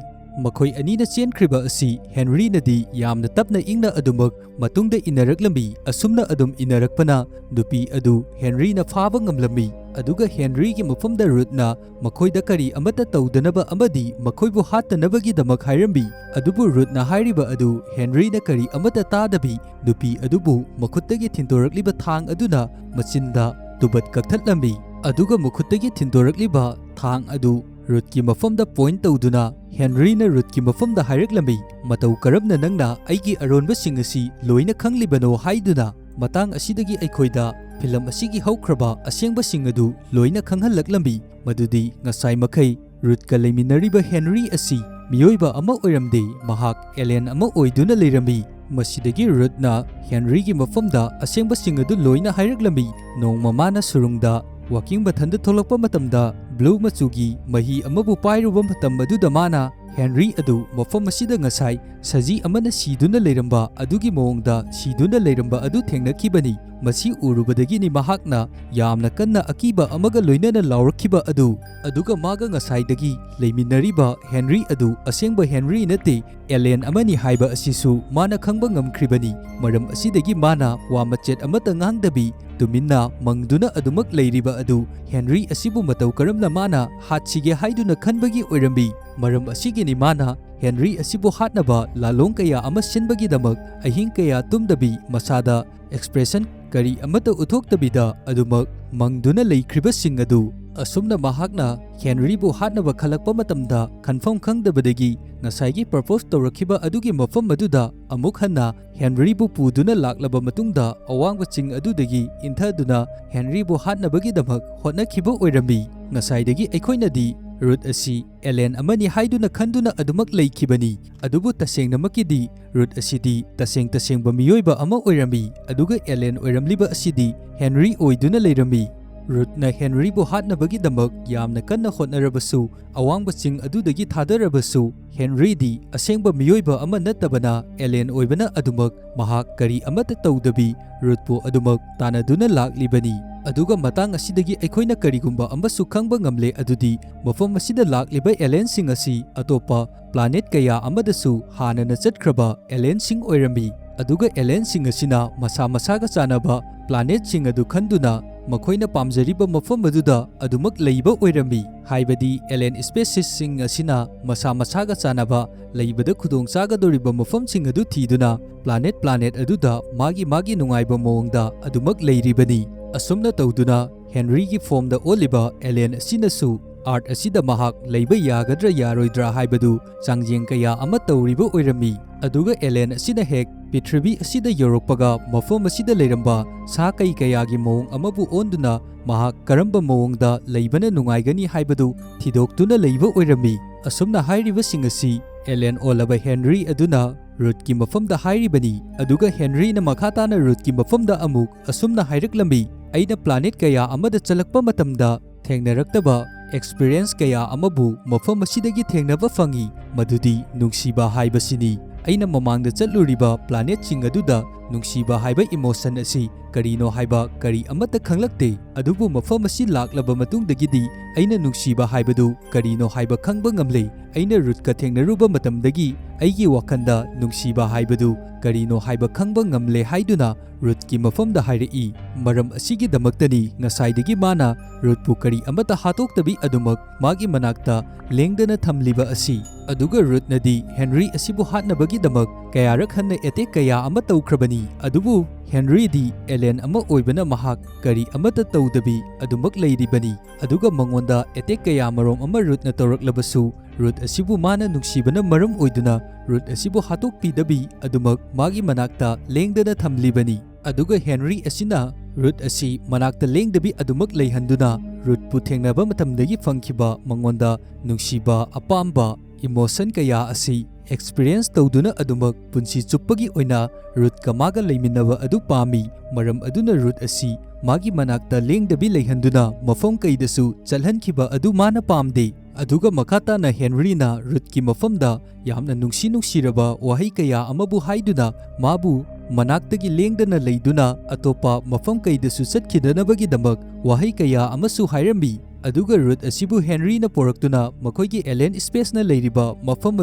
ꯃꯈꯣꯏ ꯑꯅꯤꯅ ꯆꯦꯟꯈ꯭ꯔꯤꯕ ꯑꯁꯤ ꯍꯦꯟꯔꯤꯅꯗꯤ ꯌꯥꯝꯅ ꯇꯞꯅ ꯏꯪꯅ ꯑꯗꯨꯃꯛ ꯃꯇꯨꯡꯗ ꯏꯟꯅꯔꯛꯂꯝꯃꯤ꯫ ꯑꯁꯨꯝꯅ ꯑꯗꯨꯝ ꯏꯟꯅꯔꯛꯄꯅ ꯅꯨꯄꯤ ꯑꯗꯨ ꯍꯦꯟꯔꯤꯅ ꯐꯥꯕ ꯉꯝꯂꯝꯃꯤ꯫ ꯑꯗꯨꯒ ꯍꯦꯟꯔꯤꯒꯤ ꯃꯐꯝꯗ ꯔꯨꯠꯅ ꯃꯈꯣꯏꯗ ꯀꯔꯤ ꯑꯃꯠꯇ ꯇꯧꯗꯅꯕ ꯑꯃꯗꯤ ꯃꯈꯣꯏꯕꯨ ꯍꯥꯠꯇꯅꯕꯒꯤꯗꯃꯛ ꯍꯥꯏꯔꯝꯃꯤ꯫ ꯑꯗꯨꯕꯨ ꯔꯨꯠꯅ ꯍꯥꯏꯔꯤꯕ ꯑꯗꯨ ꯍꯦꯟꯔꯤꯅ ꯀꯔꯤ ꯑꯃꯠꯇ ꯇꯥꯗꯕꯤ ꯅꯨꯄꯤ ꯑꯗꯨꯕꯨ ꯃꯈꯨꯠꯇꯒꯤ ꯊꯤꯟꯗꯣꯔꯛꯂꯤꯕ ꯊꯥꯡ ꯑꯗꯨꯅ ꯃꯆꯤꯟꯗ ꯇꯨꯕꯠ ꯀꯛꯊꯠꯂꯝꯃꯤ꯫ ꯑꯗꯨꯒ ꯃꯈꯨꯠꯇꯒꯤ ꯊꯤꯟꯗꯣꯔꯛꯂꯤꯕ ꯊꯥꯡ ꯑꯗꯨ ꯔꯨꯠꯀꯤ ꯃꯐꯝꯗ ꯄꯣꯏꯟꯠ ꯇꯧꯗꯨꯅ ꯍꯦꯟꯔꯤꯅ ꯔꯨꯠꯀꯤ ꯃꯐꯝꯗ ꯍꯥꯏꯔꯛꯂꯝꯃꯤ, "ꯃꯇꯧ ꯀꯔꯝꯅ ꯅꯪꯅ ꯑꯩꯒꯤ ꯑꯔꯣꯟꯕꯁꯤꯡ ꯑꯁꯤ ꯂꯣꯏꯅ ꯈꯪꯂꯤꯕꯅꯣ?" ꯍꯥꯏꯗꯨꯅ꯫ ꯃꯇꯥꯡ ꯑꯁꯤꯗꯒꯤ ꯑꯩꯈꯣꯏꯗ ꯐꯤꯂꯝ ꯑꯁꯤꯒꯤ ꯍꯧꯈ꯭ꯔꯕ ꯑꯁꯦꯡꯕꯁꯤꯡ ꯑꯗꯨ ꯂꯣꯏꯅ ꯈꯪꯍꯜꯂꯛꯂꯝꯃꯤ, ꯃꯗꯨꯗꯤ ꯉꯁꯥꯏ ꯃꯈꯩ ꯔꯨꯠꯀ ꯂꯩꯃꯤꯟꯅꯔꯤꯕ ꯍꯦꯟꯔꯤ ꯑꯁꯤ ꯃꯤꯑꯣꯏꯕ ꯑꯃ ꯑꯣꯏꯔꯝꯗꯦ, ꯃꯍꯥꯛ ꯑꯦꯂꯦꯟ ꯑꯃ ꯑꯣꯏꯗꯨꯅ ꯂꯩꯔꯝꯃꯤ꯫ ꯃꯁꯤꯗꯒꯤ ꯔꯨꯠꯅ ꯍꯦꯟꯔꯤꯒꯤ ꯃꯐꯝꯗ ꯑꯁꯦꯡꯕꯁꯤꯡ ꯑꯗꯨ ꯂꯣꯏꯅ ꯍꯥꯏꯔꯛꯂꯝꯃꯤ꯫ ꯅꯣꯡꯃ ꯃꯥꯅ ꯁꯨꯔꯨꯡꯗ ꯋꯥꯀꯤꯡ ꯃꯊꯟꯗ ꯊꯣꯛꯂꯛꯄ ꯃꯇꯝꯗ ꯕ꯭ꯂꯨ ꯃꯆꯨꯒꯤ ꯃꯍꯤ ꯑꯃꯕꯨ ꯄꯥꯏꯔꯨꯕ ꯃꯇꯝ ꯑꯗꯨꯗ ꯃꯥꯅ ꯍꯦꯟꯔꯤ ꯑꯗꯨ ꯃꯐꯝ ꯑꯁꯤꯗ ꯉꯁꯥꯏ ꯁꯖꯤ ꯑꯃꯅ ꯁꯤꯗꯨꯅ ꯂꯩꯔꯝꯕ ꯑꯗꯨꯒꯤ ꯃꯑꯣꯡꯗ ꯁꯤꯗꯨꯅ ꯂꯩꯔꯝꯕ ꯑꯗꯨ ꯊꯦꯡꯅꯈꯤꯕꯅꯤ꯫ ꯃꯁꯤ ꯎꯔꯨꯕꯗꯒꯤꯅꯤ ꯃꯍꯥꯛꯅ ꯌꯥꯝꯅ ꯀꯟꯅ ꯑꯀꯤꯕ ꯑꯃꯒ ꯂꯣꯏꯅꯅ ꯂꯥꯎꯔꯛꯈꯤꯕ ꯑꯗꯨ꯫ ꯑꯗꯨꯒ ꯃꯥꯒ ꯉꯁꯥꯏꯗꯒꯤ ꯂꯩꯃꯤꯟꯅꯔꯤꯕ ꯍꯦꯟꯔꯤ ꯑꯗꯨ ꯑꯁꯦꯡꯕ ꯍꯦꯟꯔꯤ ꯅꯠꯇꯦ, ꯑꯦꯂꯦꯟ ꯑꯃꯅꯤ ꯍꯥꯏꯕ ꯑꯁꯤꯁꯨ ꯃꯥꯅ ꯈꯪꯕ ꯉꯝꯈ꯭ꯔꯤꯕꯅꯤ꯫ ꯃꯔꯝ ꯑꯁꯤꯗꯒꯤ ꯃꯥꯅ ꯋꯥ ꯃꯆꯦꯠ ꯑꯃꯠꯇ ꯉꯥꯡꯗꯕꯤ ꯇꯨꯃꯤꯟꯅ ꯃꯪꯗꯨꯅ ꯑꯗꯨꯃꯛ ꯂꯩꯔꯤꯕ ꯑꯗꯨ ꯍꯦꯟꯔꯤ ꯑꯁꯤꯕꯨ ꯃꯇꯧ ꯀꯔꯝꯅ ꯃꯥꯅ ꯍꯥꯠꯁꯤꯒꯦ ꯍꯥꯏꯗꯨꯅ ꯈꯟꯕꯒꯤ ꯑꯣꯏꯔꯝꯃꯤ꯫ ꯃꯔꯝ ꯑꯁꯤꯒꯤꯅꯤ ꯃꯥꯅ ꯍꯦꯟꯔꯤ ꯑꯁꯤꯕꯨ ꯍꯥꯠꯅꯕ ꯂꯥꯂꯣꯡ ꯀꯌꯥ ꯑꯃ ꯁꯤꯟꯕꯒꯤꯗꯃꯛ ꯑꯍꯤꯡ ꯀꯌꯥ ꯇꯨꯝꯗꯕꯤ ꯃꯁꯥꯗ ꯑꯦꯛꯁꯄ꯭ꯔꯦꯁꯟ ꯀꯔꯤ ꯑꯃꯠꯇ ꯎꯠꯊꯣꯛꯇꯕꯤꯗ ꯑꯗꯨꯃꯛ ꯃꯪꯗꯨꯅ ꯂꯩꯈ꯭ꯔꯤꯕꯁꯤꯡ ꯑꯗꯨ ꯑꯁꯨꯝꯅ ꯃꯍꯥꯛꯅ ꯍꯦꯟꯔꯤꯕꯨ ꯍꯥꯠꯅꯕ ꯈꯜꯂꯛꯄ ꯃꯇꯝꯗ, ꯈꯟꯐꯝ ꯈꯪꯗꯕꯗꯒꯤ ꯉꯁꯥꯏꯒꯤ ꯄ꯭ꯔꯄꯣꯖ ꯇꯧꯔꯛꯈꯤꯕ ꯑꯗꯨꯒꯤ ꯃꯐꯝ ꯑꯗꯨꯗ ꯑꯃꯨꯛ ꯍꯟꯅ ꯍꯦꯟꯔꯤꯕꯨ ꯄꯨꯗꯨꯅ ꯂꯥꯛꯂꯕ ꯃꯇꯨꯡꯗ, ꯑꯋꯥꯡꯕ ꯆꯤꯡ ꯑꯗꯨꯗꯒꯤ ꯏꯟꯊꯗꯨꯅ ꯍꯦꯟꯔꯤꯕꯨ ꯍꯥꯠꯅꯕꯒꯤꯗꯃꯛ ꯍꯣꯠꯅꯈꯤꯕ ꯑꯣꯏꯔꯝꯃꯤ꯫ ꯉꯁꯥꯏꯗꯒꯤ ꯑꯩꯈꯣꯏꯅꯗꯤ ꯔꯨꯠ ꯑꯁꯤ ꯑꯦꯂꯦꯟ ꯑꯃꯅꯤ ꯍꯥꯏꯗꯨꯅ ꯈꯟꯗꯨꯅ ꯑꯗꯨꯃꯛ ꯂꯩꯈꯤꯕꯅꯤ꯫ ꯑꯗꯨꯕꯨ ꯇꯁꯦꯡꯅꯃꯛꯀꯤꯗꯤ ꯔꯨꯠ ꯑꯁꯤꯗꯤ ꯇꯁꯦꯡ ꯇꯁꯦꯡꯕ ꯃꯤꯑꯣꯏꯕ ꯑꯃ ꯑꯣꯏꯔꯝꯃꯤ, ꯑꯗꯨꯒ ꯑꯦꯂꯦꯟ ꯑꯣꯏꯔꯝꯂꯤꯕ ꯑꯁꯤꯗꯤ ꯍꯦꯟꯔꯤ ꯑꯣꯏꯗꯨꯅ ꯂꯩꯔꯝꯃꯤ꯫ ꯔꯨꯠꯅ ꯍꯦꯟꯔꯤꯕꯨ ꯍꯥꯠꯅꯕꯒꯤꯗꯃꯛ ꯌꯥꯝꯅ ꯀꯟꯅ ꯍꯣꯠꯅꯔꯕꯁꯨ, ꯑꯋꯥꯡꯕ ꯆꯤꯡ ꯑꯗꯨꯗꯒꯤ ꯊꯥꯗꯔꯕꯁꯨ, ꯍꯦꯟꯔꯤꯗꯤ ꯑꯁꯦꯡꯕ ꯃꯤꯑꯣꯏꯕ ꯑꯃ ꯅꯠꯇꯕꯅ, ꯑꯦꯂꯦꯟ ꯑꯣꯏꯕꯅ ꯑꯗꯨꯃꯛ ꯃꯍꯥꯛ ꯀꯔꯤ ꯑꯃꯠꯇ ꯇꯧꯗꯕꯤ ꯔꯨꯠꯄꯨ ꯑꯗꯨꯃꯛ ꯇꯥꯟꯅꯗꯨꯅ ꯂꯥꯛꯂꯤꯕꯅꯤ꯫ ꯑꯗꯨꯒ ꯃꯇꯥꯡ ꯑꯁꯤꯗꯒꯤ ꯑꯩꯈꯣꯏꯅ ꯀꯔꯤꯒꯨꯝꯕ ꯑꯃꯁꯨ ꯈꯪꯕ ꯉꯝꯂꯦ, ꯑꯗꯨꯗꯤ ꯃꯐꯝ ꯑꯁꯤꯗ ꯂꯥꯛꯂꯤꯕ ꯑꯦꯂꯦꯟꯁꯤꯡ ꯑꯁꯤ ꯑꯇꯣꯞꯄ ꯄ꯭ꯂꯥꯅꯦꯠ ꯀꯌꯥ ꯑꯃꯗꯁꯨ ꯍꯥꯟꯅꯅ ꯆꯠꯈ꯭ꯔꯕ ꯑꯦꯂꯦꯟꯁꯤꯡ ꯑꯣꯏꯔꯝꯃꯤ꯫ ꯑꯗꯨꯒ ꯑꯦꯂꯦꯟꯁꯤꯡ ꯑꯁꯤꯅ ꯃꯁꯥ ꯃꯁꯥꯒ ꯆꯥꯟꯅꯕ ꯄ꯭ꯂꯥꯅꯦꯠꯁꯤꯡ ꯑꯗꯨ ꯈꯟꯗꯨꯅ ꯃꯈꯣꯏꯅ ꯄꯥꯝꯖꯔꯤꯕ ꯃꯐꯝ ꯑꯗꯨꯗ ꯑꯗꯨꯃꯛ ꯂꯩꯕ ꯑꯣꯏꯔꯝꯃꯤ꯫ ꯍꯥꯏꯕꯗꯤ ꯑꯦꯂꯦꯟ ꯁ꯭ꯄꯦꯁꯤꯁꯁꯤꯡ ꯑꯁꯤꯅ ꯃꯁꯥ ꯃꯁꯥꯒ ꯆꯥꯟꯅꯕ ꯂꯩꯕꯗ ꯈꯨꯗꯣꯡ ꯆꯥꯒꯗꯧꯔꯤꯕ ꯃꯐꯝꯁꯤꯡ ꯑꯗꯨ ꯊꯤꯗꯨꯅ ꯄ꯭ꯂꯥꯅꯦꯠ ꯄ꯭ꯂꯥꯅꯦꯠ ꯑꯗꯨꯗ ꯃꯥꯒꯤ ꯃꯥꯒꯤ ꯅꯨꯡꯉꯥꯏꯕ ꯃꯑꯣꯡꯗ ꯑꯗꯨꯃꯛ ꯂꯩꯔꯤꯕꯅꯤ꯫ ꯑꯁꯨꯝꯅ ꯇꯧꯗꯨꯅ ꯍꯦꯟꯔꯤꯒꯤ ꯐꯣꯝꯗ ꯑꯣꯜꯂꯤꯕ ꯑꯦꯂꯦꯟ ꯑꯁꯤꯅꯁꯨ ꯑꯥꯔꯊ ꯑꯁꯤꯗ ꯃꯍꯥꯛ ꯂꯩꯕ ꯌꯥꯒꯗ꯭ꯔꯥ ꯌꯥꯔꯣꯏꯗ꯭ꯔꯥ ꯍꯥꯏꯕꯗꯨ ꯆꯥꯡꯌꯦꯡ ꯀꯌꯥ ꯑꯃ ꯇꯧꯔꯤꯕ ꯑꯣꯏꯔꯝꯃꯤ꯫ ꯑꯗꯨꯒ ꯑꯦꯂꯦꯟ ꯑꯁꯤꯅ ꯍꯦꯛ ꯄ꯭ꯔꯤꯊꯤꯕꯤ ꯑꯁꯤꯗ ꯌꯧꯔꯛꯄꯒ ꯃꯐꯝ ꯑꯁꯤꯗ ꯂꯩꯔꯝꯕ ꯁꯥ ꯀꯩ ꯀꯌꯥꯒꯤ ꯃꯑꯣꯡ ꯑꯃꯕꯨ ꯑꯣꯟꯗꯨꯅ ꯃꯍꯥꯛ ꯀꯔꯝꯕ ꯃꯑꯣꯡꯗ ꯂꯩꯕꯅ ꯅꯨꯡꯉꯥꯏꯒꯅꯤ ꯍꯥꯏꯕꯗꯨ ꯊꯤꯗꯣꯛꯇꯨꯅ ꯂꯩꯕ ꯑꯣꯏꯔꯝꯃꯤ꯫ ꯑꯁꯨꯝꯅ ꯍꯥꯏꯔꯤꯕꯁꯤꯡ ꯑꯁꯤ ꯑꯦꯂꯦꯟ ꯑꯣꯜꯂꯕ ꯍꯦꯟꯔꯤ ꯑꯗꯨꯅ ꯔꯨꯠꯀꯤ ꯃꯐꯝꯗ ꯍꯥꯏꯔꯤꯕꯅꯤ꯫ ꯑꯗꯨꯒ ꯍꯦꯟꯔꯤꯅ ꯃꯈꯥ ꯇꯥꯅ ꯔꯨꯠꯀꯤ ꯃꯐꯝꯗ ꯑꯃꯨꯛ ꯑꯁꯨꯝꯅ ꯍꯥꯏꯔꯛꯂꯝꯃꯤ, "ꯑꯩꯅ ꯄ꯭ꯂꯥꯅꯦꯠ ꯀꯌꯥ ꯑꯃꯗ ꯆꯠꯂꯛꯄ ꯃꯇꯝꯗ ꯊꯦꯡꯅꯔꯛꯇꯕ ꯑꯦꯛꯁꯄꯤꯔꯤꯌꯦꯟꯁ ꯀꯌꯥ ꯑꯃꯕꯨ ꯃꯐꯝ ꯑꯁꯤꯗꯒꯤ ꯊꯦꯡꯅꯕ ꯐꯪꯏ, ꯃꯗꯨꯗꯤ ꯅꯨꯡꯁꯤꯕ ꯍꯥꯏꯕꯁꯤꯅꯤ꯫ ꯑꯩꯅ ꯃꯃꯥꯡꯗ ꯆꯠꯂꯨꯔꯤꯕ ꯄ꯭ꯂꯥꯅꯦꯠꯁꯤꯡ ꯑꯗꯨꯗ ꯅꯨꯡꯁꯤꯕ ꯍꯥꯏꯕ ꯏꯃꯣꯁꯟ ꯑꯁꯤ ꯀꯔꯤꯅꯣ ꯍꯥꯏꯕ ꯀꯔꯤ ꯑꯃꯠꯇ ꯈꯪꯂꯛꯇꯦ, ꯑꯗꯨꯕꯨ ꯃꯐꯝ ꯑꯁꯤ ꯂꯥꯛꯂꯕ ꯃꯇꯨꯡꯗꯒꯤꯗꯤ ꯑꯩꯅ ꯅꯨꯡꯁꯤꯕ ꯍꯥꯏꯕꯗꯨ ꯀꯔꯤꯅꯣ ꯍꯥꯏꯕ ꯈꯪꯕ ꯉꯝꯂꯦ꯫ ꯑꯩꯅ ꯔꯨꯠꯀ ꯊꯦꯡꯅꯔꯨꯕ ꯃꯇꯝꯗꯒꯤ ꯑꯩꯒꯤ ꯋꯥꯈꯜꯗ ꯅꯨꯡꯁꯤꯕ ꯍꯥꯏꯕꯗꯨ ꯀꯔꯤꯅꯣ ꯍꯥꯏꯕ ꯈꯪꯕ ꯉꯝꯂꯦ" ꯍꯥꯏꯗꯨꯅ ꯔꯨꯠꯀꯤ ꯃꯐꯝꯗ ꯍꯥꯏꯔꯛꯏ꯫ ꯃꯔꯝ ꯑꯁꯤꯒꯤꯗꯃꯛꯇꯅꯤ ꯉꯁꯥꯏꯗꯒꯤ ꯃꯥꯅ ꯔꯨꯠꯄꯨ ꯀꯔꯤ ꯑꯃꯠꯇ ꯍꯥꯠꯇꯣꯛꯇꯕꯤ ꯑꯗꯨꯃꯛ ꯃꯥꯒꯤ ꯃꯅꯥꯛꯇ ꯂꯦꯡꯗꯅ ꯊꯝꯂꯤꯕ ꯑꯁꯤ꯫ ꯑꯗꯨꯒ ꯔꯨꯠꯅꯗꯤ ꯍꯦꯟꯔꯤ ꯑꯁꯤꯕꯨ ꯍꯥꯠꯅꯕꯒꯤꯗꯃꯛ ꯀꯌꯥꯔꯛ ꯍꯟꯅ ꯑꯦꯇꯦꯛ ꯀꯌꯥ ꯑꯃ ꯇꯧꯈ꯭ꯔꯕꯅꯤ꯫ ꯑꯗꯨꯕꯨ ꯍꯦꯟꯔꯤꯗꯤ ꯑꯦꯂꯦꯟ ꯑꯃ ꯑꯣꯏꯕꯅ ꯃꯍꯥꯛ ꯀꯔꯤ ꯑꯃꯠꯇ ꯇꯧꯗꯕꯤ ꯑꯗꯨꯃꯛ ꯂꯩꯔꯤꯕꯅꯤ꯫ ꯑꯗꯨꯒ ꯃꯉꯣꯟꯗ ꯑꯦꯇꯦꯛ ꯀꯌꯥ ꯃꯔꯣꯝ ꯑꯃ ꯔꯨꯠꯅ ꯇꯧꯔꯛꯂꯕꯁꯨ, ꯔꯨꯠ ꯑꯁꯤꯕꯨ ꯃꯥꯅ ꯅꯨꯡꯁꯤꯕꯅ ꯃꯔꯝ ꯑꯣꯏꯗꯨꯅ ꯔꯨꯠ ꯑꯁꯤꯕꯨ ꯍꯥꯠꯇꯣꯛꯄꯤꯗꯕꯤ ꯑꯗꯨꯃꯛ ꯃꯥꯒꯤ ꯃꯅꯥꯛꯇ ꯂꯦꯡꯗꯅ ꯊꯝꯂꯤꯕꯅꯤ꯫ ꯑꯗꯨꯒ ꯍꯦꯟꯔꯤ ꯑꯁꯤꯅ ꯔꯨꯠ ꯑꯁꯤ ꯃꯅꯥꯛꯇ ꯂꯦꯡꯗꯕꯤ ꯑꯗꯨꯃꯛ ꯂꯩꯍꯟꯗꯨꯅ, ꯔꯨꯠꯄꯨ ꯊꯦꯡꯅꯕ ꯃꯇꯝꯗꯒꯤ ꯐꯪꯈꯤꯕ ꯃꯉꯣꯟꯗ ꯅꯨꯡꯁꯤꯕ, ꯑꯄꯥꯝꯕ, ꯏꯃꯣꯁꯟ ꯀꯌꯥ ꯑꯁꯤ ꯑꯦꯛꯁꯄꯤꯔꯤꯌꯦꯟꯁ ꯇꯧꯗꯨꯅ ꯑꯗꯨꯃꯛ ꯄꯨꯟꯁꯤ ꯆꯨꯞꯄꯒꯤ ꯑꯣꯏꯅ ꯔꯨꯠꯀ ꯃꯥꯒ ꯂꯩꯃꯤꯟꯅꯕ ꯑꯗꯨ ꯄꯥꯝꯃꯤ꯫ ꯃꯔꯝ ꯑꯗꯨꯅ ꯔꯨꯠ ꯑꯁꯤ ꯃꯥꯒꯤ ꯃꯅꯥꯛꯇ ꯂꯦꯡꯗꯕꯤ ꯂꯩꯍꯟꯗꯨꯅ ꯃꯐꯝ ꯀꯩꯗꯁꯨ ꯆꯠꯍꯟꯈꯤꯕ ꯑꯗꯨ ꯃꯥꯅ ꯄꯥꯝꯗꯦ꯫ ꯑꯗꯨꯒ ꯃꯈꯥ ꯇꯥꯅ ꯍꯦꯟꯔꯤꯅ ꯔꯨꯠꯀꯤ ꯃꯐꯝꯗ ꯌꯥꯝꯅ ꯅꯨꯡꯁꯤ ꯅꯨꯡꯁꯤꯔꯕ ꯋꯥꯍꯩ ꯀꯌꯥ ꯑꯃꯕꯨ ꯍꯥꯏꯗꯨꯅ, ꯃꯥꯕꯨ ꯃꯅꯥꯛꯇꯒꯤ ꯂꯦꯡꯗꯅ ꯂꯩꯗꯨꯅ ꯑꯇꯣꯞꯄ ꯃꯐꯝ ꯀꯩꯗꯁꯨ ꯆꯠꯈꯤꯗꯅꯕꯒꯤꯗꯃꯛ ꯋꯥꯍꯩ ꯀꯌꯥ ꯑꯃꯁꯨ ꯍꯥꯏꯔꯝꯃꯤ꯫ ꯑꯗꯨꯒ ꯔꯨꯠ ꯑꯁꯤꯕꯨ ꯍꯦꯟꯔꯤꯅ ꯄꯣꯔꯛꯇꯨꯅ ꯃꯈꯣꯏꯒꯤ ꯑꯦꯂꯦꯟ ꯁ꯭ꯄꯦꯁꯅ ꯂꯩꯔꯤꯕ ꯃꯐꯝ